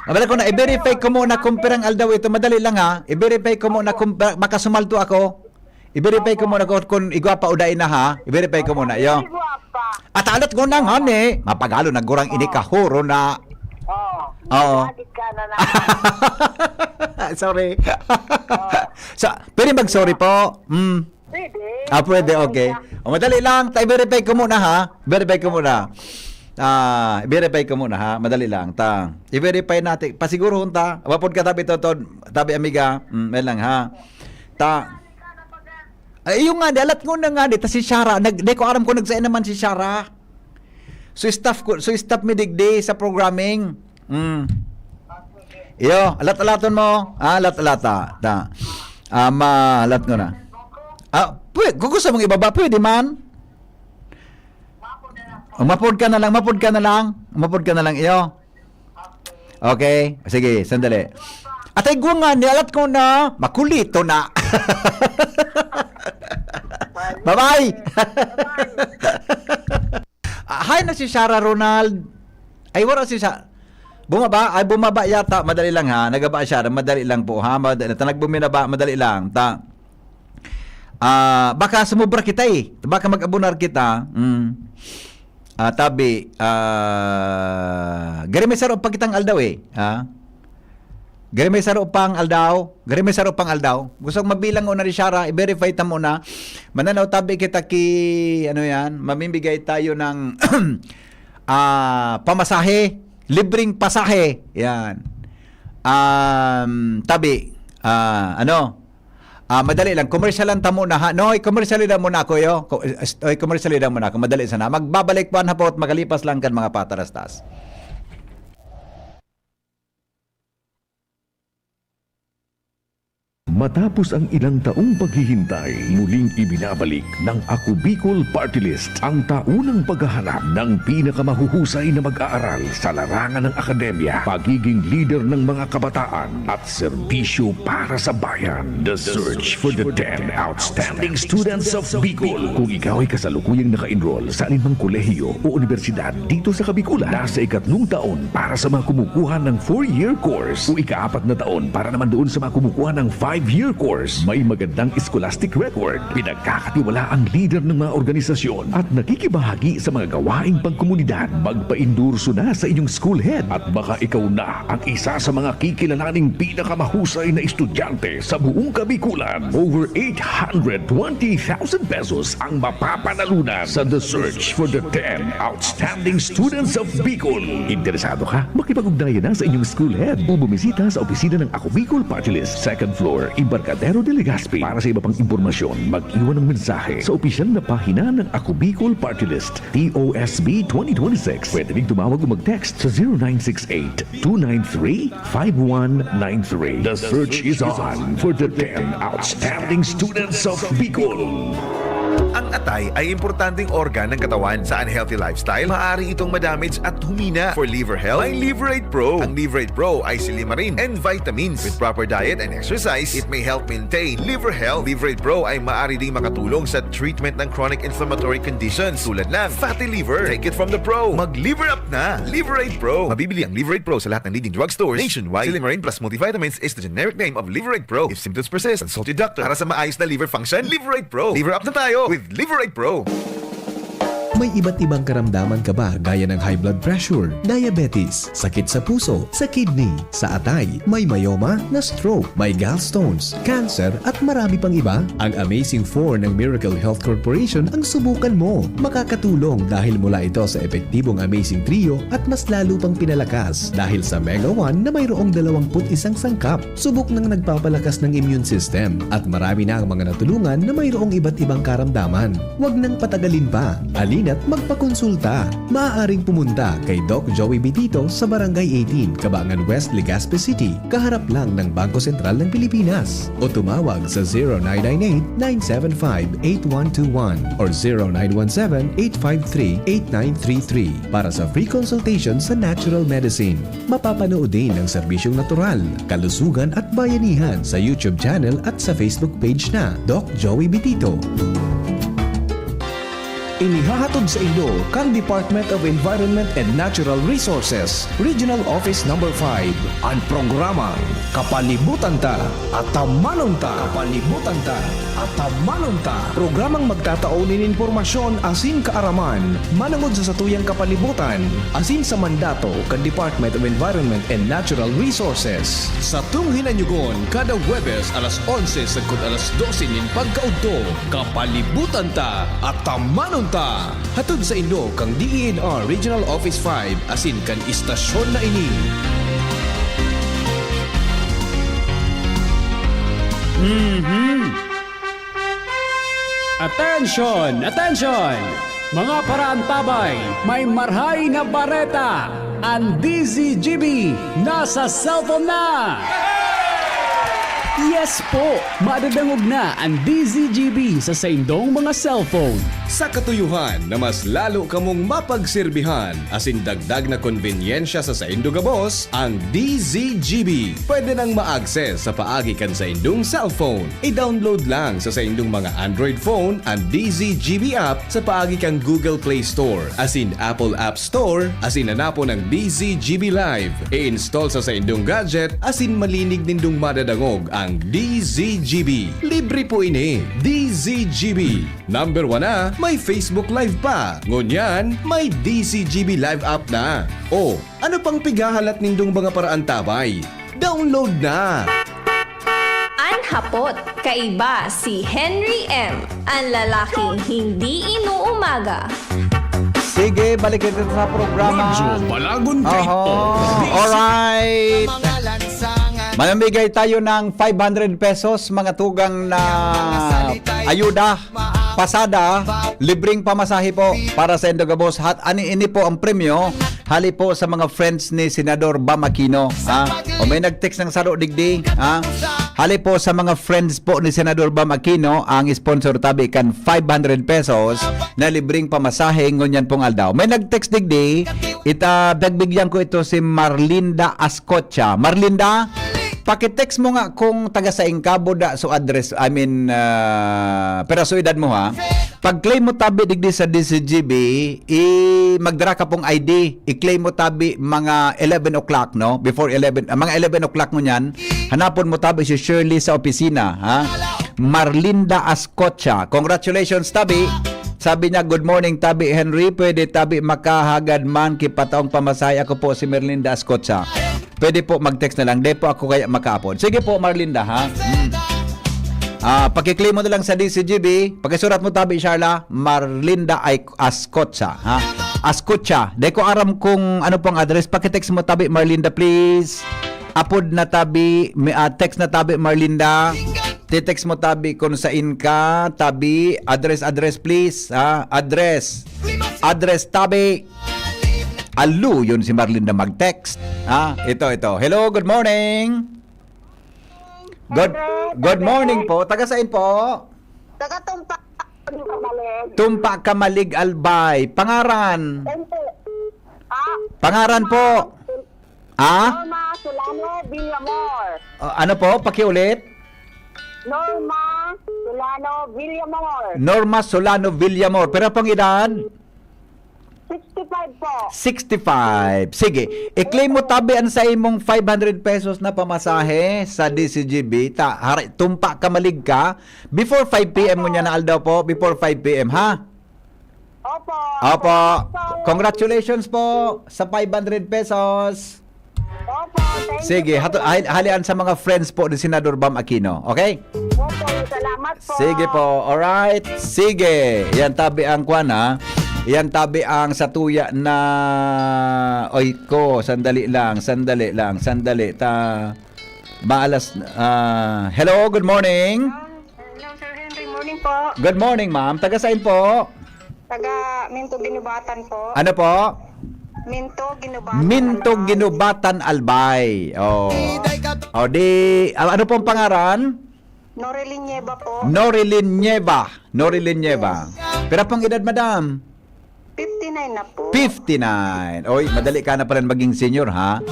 Abala ko na, i-verify ko muna kung pirang aldaw ito. Madali lang ha. I-verify ko muna kung ba-, makasumalto ako. I-verify ko muna kung, kung igwa pa o dai na ha. I-verify ko muna, yo. Igwa pa. At alat ko na nga ni. Mapagalo na gurang Oh. inikahuro na. Oh. Oo. Balik ka na naman. Sorry. Oo. Sa, pwede mag-sorry po? Mm. Pwede. Ah, pwede, okay. O, madali lang. Ta, i-verify ko muna, ha? Verify ko muna. Ah, i-verify ko muna, ha? Madali lang. Ta, i-verify natin. Pasigurohon ta. Mapod ka, tabi, Totod. Tabi, amiga. Mm, yan lang, ha? Ta, ay, yung nga, di, alat ko na nga, di, ta si Shara, nag, di ko aram kung nagsain naman si Shara. So, staff ko, so, staff mi digdi sa programming. Mm. Iyo, alat-alaton mo. Ah, alat-alata. Ta. Ah, ma-, alat ko na. Ah, pwe-, kung gusto mong ibaba, pwede man. O, mapod ka na lang, mapod ka na lang. Mapod ka na lang, iyo. Okay, sige, sandali. Atay, gwa nga, nialat ko na, makulito na. Bye-bye. Ah, hi na si Sarah Ronald. Ay, wala si Sa-, bumaba? Ay, bumaba yata. Madali lang, ha. Nagaba siya. Madali lang po, ha. Madali, ta nagbuminaba. Madali lang. Ta, ah, baka sumubra kita, eh. Baka mag-abonar kita. Mm. Ah, tabi, ah, gari may saro pa kitang aldaw, eh. Ha? Gari may saro pang aldaw. Gari may saro pang aldaw. Gusto kong mabilang una ni Shara. I-verify ta muna. Mananaw tabi kita ki, ano yan, mamimigay tayo ng, ah, pamasahe. Libreng pasahe. Yan. Um, tabi, ah, ano? Ah, madali lang. Commercial lang ta muna, ha? No, i-commercial lang muna ako, yo. Ko-, oy, commercial lang muna ako. Madali sana. Magbabalik po ang hapot, makalipas lang kan mga patarastas. Matapos ang ilang taong paghihintay, muling ibinabalik ng Ako Bicol Party List ang taunang paghahanap ng pinakamahuhusay na mag-aaral sa larangan ng akademya, pagiging lider ng mga kabataan, at serbisyo para sa bayan. The search for the ten outstanding students of Bicol. Kung ikaw ay kasalukuyang naka-enroll sa aninmang kolehiyo o unibersidad dito sa Kabikulan, nasa ikatlong taon para sa mga kumukuha ng four-year course o ikaapat na taon para naman doon sa mga kumukuha ng five-year course, may magandang scholastic record, pinagkakatiwala ang lider ng mga organisasyon at nakikibahagi sa mga gawaing pangkomunidad, magpa-endorso na sa inyong school head at baka ikaw na ang isa sa mga kikilalaning pinakamahusay na estudyante sa buong Kabikulan. Over eight hundred twenty thousand pesos ang mapapanalunan sa The Search for the ten Outstanding Students of Bicol. Interesado ka? Makipag-ugnayan na sa inyong school head o bumisita sa opisina ng Ako Bicol Party List, second floor, Embarcadero de Legazpi. Para sa iba pang impormasyon, mag-iwan ng mensahe sa opisyal na pahina ng Ako Bicol Party List, T O S B twenty twenty-six. Pwede ring tumawag o mag-text sa zero nine six eight, two nine three, five one nine three. The search is on for the ten outstanding students of Bicol. Ang atay ay importanteng organ ng katawan. Sa unhealthy lifestyle, maaari itong madamage at humina. For liver health, may Liverate Pro. Ang Liverate Pro ay silimarin and vitamins. With proper diet and exercise, it may help maintain liver health. Liverate Pro ay maaari ding makatulong sa treatment ng chronic inflammatory conditions tulad ng fatty liver. Take it from the pro. Mag-liver up na. Liverate Pro. Mabibili ang Liverate Pro sa lahat ng leading drugstores nationwide. Silimarin plus multivitamins is the generic name of Liverate Pro. If symptoms persist, consult your doctor. Para sa maayos na liver function, Liverate Pro. Liver up na tayo with Liverate Pro. May iba't ibang karamdaman ka ba, gaya ng high blood pressure, diabetes, sakit sa puso, sa kidney, sa atay, may myoma, na-stroke, may gallstones, cancer, at marami pang iba? Ang Amazing Four ng Miracle Health Corporation ang subukan mo. Makakatulong dahil mula ito sa epektibong Amazing Trio at mas lalo pang pinalakas dahil sa Mega One na mayroong dalawang put isang sangkap. Subok nang nagpapalakas ng immune system at marami na ang mga natulungan na mayroong iba't ibang karamdaman. Huwag nang patagalin pa. Halina't magpakonsulta. Maaaring pumunta kay Doc Joey Bitito sa Barangay eighteen, Cabangan West, Legazpi City, kaharap lang ng Bangko Sentral ng Pilipinas. O tumawag sa zero nine nine eight, nine seven five, eight one two one or zero nine one seven, eight five three, eight nine three three para sa free consultation sa natural medicine. Mapapanood din ang serbisyong natural, kalusugan at bayanihan sa YouTube channel at sa Facebook page na Doc Joey Bitito. Inihahatod saindo kan Department of Environment and Natural Resources, Regional Office Number five, an programang Kapalibutan Ta, Atamanon Ta. Kapalibutan Ta, Atamanon Ta. Programang magtatao nin impormasyon asin kaaraman manongod sa satuyang kapalibutan asin sa mandato kan Department of Environment and Natural Resources. Satong hinanyugon kada Huwebes alas onse sagkod alas dose nin pagkaudto. Kapalibutan Ta, Atamanon Ta! Hatod saindo kan D E N R Regional Office five asin kan istasyon na ini. Mhm. Attention! Attention! Mga paraantabay, may marhay na bareta! An D Z G B nasa cellphone na! Yes po! Madadangog na an D Z G B sa saindong mga cellphone. Sa katuyohan na mas lalo kamong mapagserbihan asin dagdag na konbenyensya sa saindo gabos, ang D Z G B pwede nang ma-access sa paagi kan saindong cellphone. I-download lang sa saindong mga Android phone an D Z G B app sa paagi kan Google Play Store asin Apple App Store asin hanapon ang D Z G B Live. I-install sa saindong gadget asin malinig nindong madadangog ang D Z G B. Libre po ini. D Z G B. Number one na, may Facebook Live pa. Ngunyan, may D Z G B Live app na. O, ano pang pighahalat nindong mga paraantabay? Download na! An hapot, kaiba si Henry M, an lalaking hindi inuumaga. Sige, balik kita sa programa. Radyo Balagon Oho. Kaipo. Alright. Mamimigay tayo ng five hundred pesos, mga tugang na ayuda, pasada, libreng pamasahe po para sa Indogabos. Hat ani ini po ang premyo. Hali po sa mga friends ni Senador Bam Aquino, ha? O may nag-text ng saro digdi, ha? Hali po sa mga friends po ni Senador Bam Aquino ang sponsor tabi kan five hundred pesos na libreng pamasahe ngunyan pong aldaw. May nag-text digdi, ita pagbigyan ko ito si Marlinda Ascocha. Marlinda, pakitext mo nga kung taga saing ka, buda so address, I mean, ah, piraso edad mo ha. Pag-claim mo tabi digdi sa D C G B, i magdara ka pong I D, i-claim mo tabi mga eleven o'clock, no? Before eleven, ah, mga eleven o'clock ngunyan, hanapon mo tabi si Shirley sa opisina, ha? Marlinda Ascocha. Congratulations, tabi. Sabi niya, "Good morning, tabi Henry. Pwede tabi makahagad man kipataong pamasahe? Ako po si Merlinda Ascocha." Pwede po mag-text na lang. Di po ako kaya makaapod. Sige po, Marlinda, ha? Mm. Ah, pakiklaim mo na lang sa D C G B. Pakisurat mo tabi, Sharla. Marlinda ay Ascocha, ha? Ascocha. Di ko aram kung ano pong address. Pakitext mo tabi, Marlinda, please. Apod na tabi, may, ah, text na tabi, Marlinda. Titext mo tabi kung sain ka, tabi, address, address, please, ha? Address. Address, tabi. Alo, yun si Marlinda mag-text. Ha? Ito, ito. Hello, good morning. Good, good morning po. Taga saan po? Taga Tumpak, Kamalig. Tumpak, Kamalig, Albay. Pangaran? Ito. Ah, Pangaran po? Ah? Norma Solano Villamor. Ah, ano po? Pakiulit? Norma Solano Villamor. Norma Solano Villamor. Pero pang edad? Sixty-five po. Sixty-five. Sige. I-claim mo tabi an sa imong five hundred pesos na pamasahe sa D C G B. Ta, hari, Tumpak, Kamalig ka. Before five p.m. mo niya na aldaw po. Before five p.m., ha? Opo. Opo. Congratulations po sa five hundred pesos. Opo. Thank Sige, you po. hato, hal- halian sa mga friends po ni Senador Bam Aquino. Okay? Opo. Salamat po. Sige po. Alright. Sige. Yan tabi ang kwan, ha. Yan tabi ang satuya na... Oy ko, sandali lang, sandali lang, sandali. Ta... Maalas... ah, hello, good morning. Hello, Sir Henry. Morning po. Good morning, ma'am. Taga saan po? Taga Minto Ginubatan po. Ano po? Minto Ginubatan. Minto Ginubatan, Albay. Oh. O di, ah, ano pong pangaran? Norilyn Nieva po. Norilyn Nieva. Norilyn Nieva. Pero pong edad, madam? fifty-nine na po. fifty-nine. Oy, madali ka na pala maging senior, ha?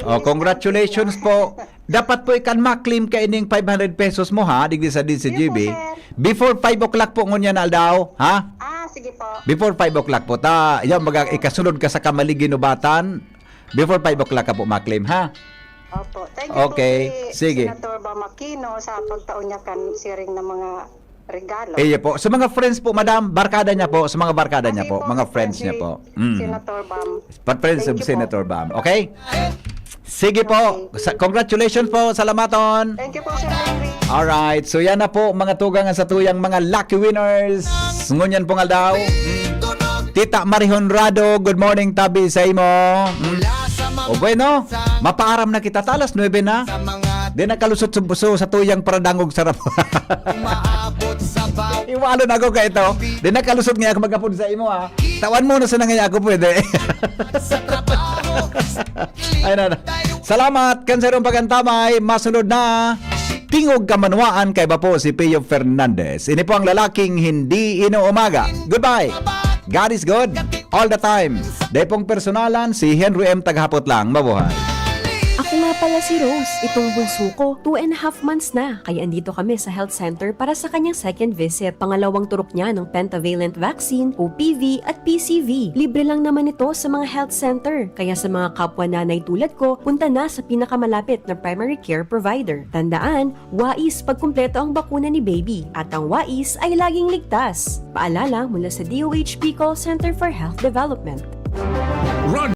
Oh, congratulations po. Dapat po ikan ma-claim ka ining five hundred pesos mo, ha, digdi sa D C G B. Yes po, sir. Before five o'clock po ngunyan na aldaw, ha? Ah, Sige po. Before five o'clock po. Ta, yan, baga, ikasunod ka sa Kamalig Ginubatan. Before five o'clock ka po ma-claim, ha? Opo. Thank you Okay, po kay sige. Senator Bam Aquino sa pagtaon niya kan siring na mga regalo. Iyo po. Sa mga friends po, madam, barkada niya po. Sa mga barkada niya Kasi po. po, Mga si friends niya si po. Mm. Senator Bam. But friends Thank of you po. Senator Bam. Okay? Sige po. Sa, congratulations po. Salamaton. Thank you po, Sir Henry. Alright. So yan na po, mga tugang, ang satuyang mga lucky winners. Ngunyan pong aldaw. Mm. Tita Marie Honrado, good morning, tabi sa imo. Mm. O bueno, mapaaram na kita, ta alas nuebe na. Di nakalusot sa, sa, satuyang paradangog sarap. Iwalo na ako ka ito. Di nakalusot nga ako magapod sa imo, ha. Tawan mo na sa nangaya ako pwede. Ay, na, na. Salamat kan sa irong pagantabay. Masunod na Tingog Kamanwaan, kaiba po si Pio Fernandez. Ini po ang lalaking hindi inuumaga. Goodbye. God is good all the time. Dai pong personalan, si Henry M. Tagahapot lang. Mabuhay. Ako nga pala si Rose, itong bunso ko, two and a half months na. Kaya andito kami sa health center para sa kanyang second visit. Pangalawang turok niya ng pentavalent vaccine, O P V at P C V. Libre lang naman ito sa mga health center. Kaya sa mga kapwa nanay tulad ko, punta na sa pinakamalapit na primary care provider. Tandaan, wais pagkumpleto ang bakuna ni baby. At ang wais ay laging ligtas. Paalala mula sa D O H P Call Center for Health Development.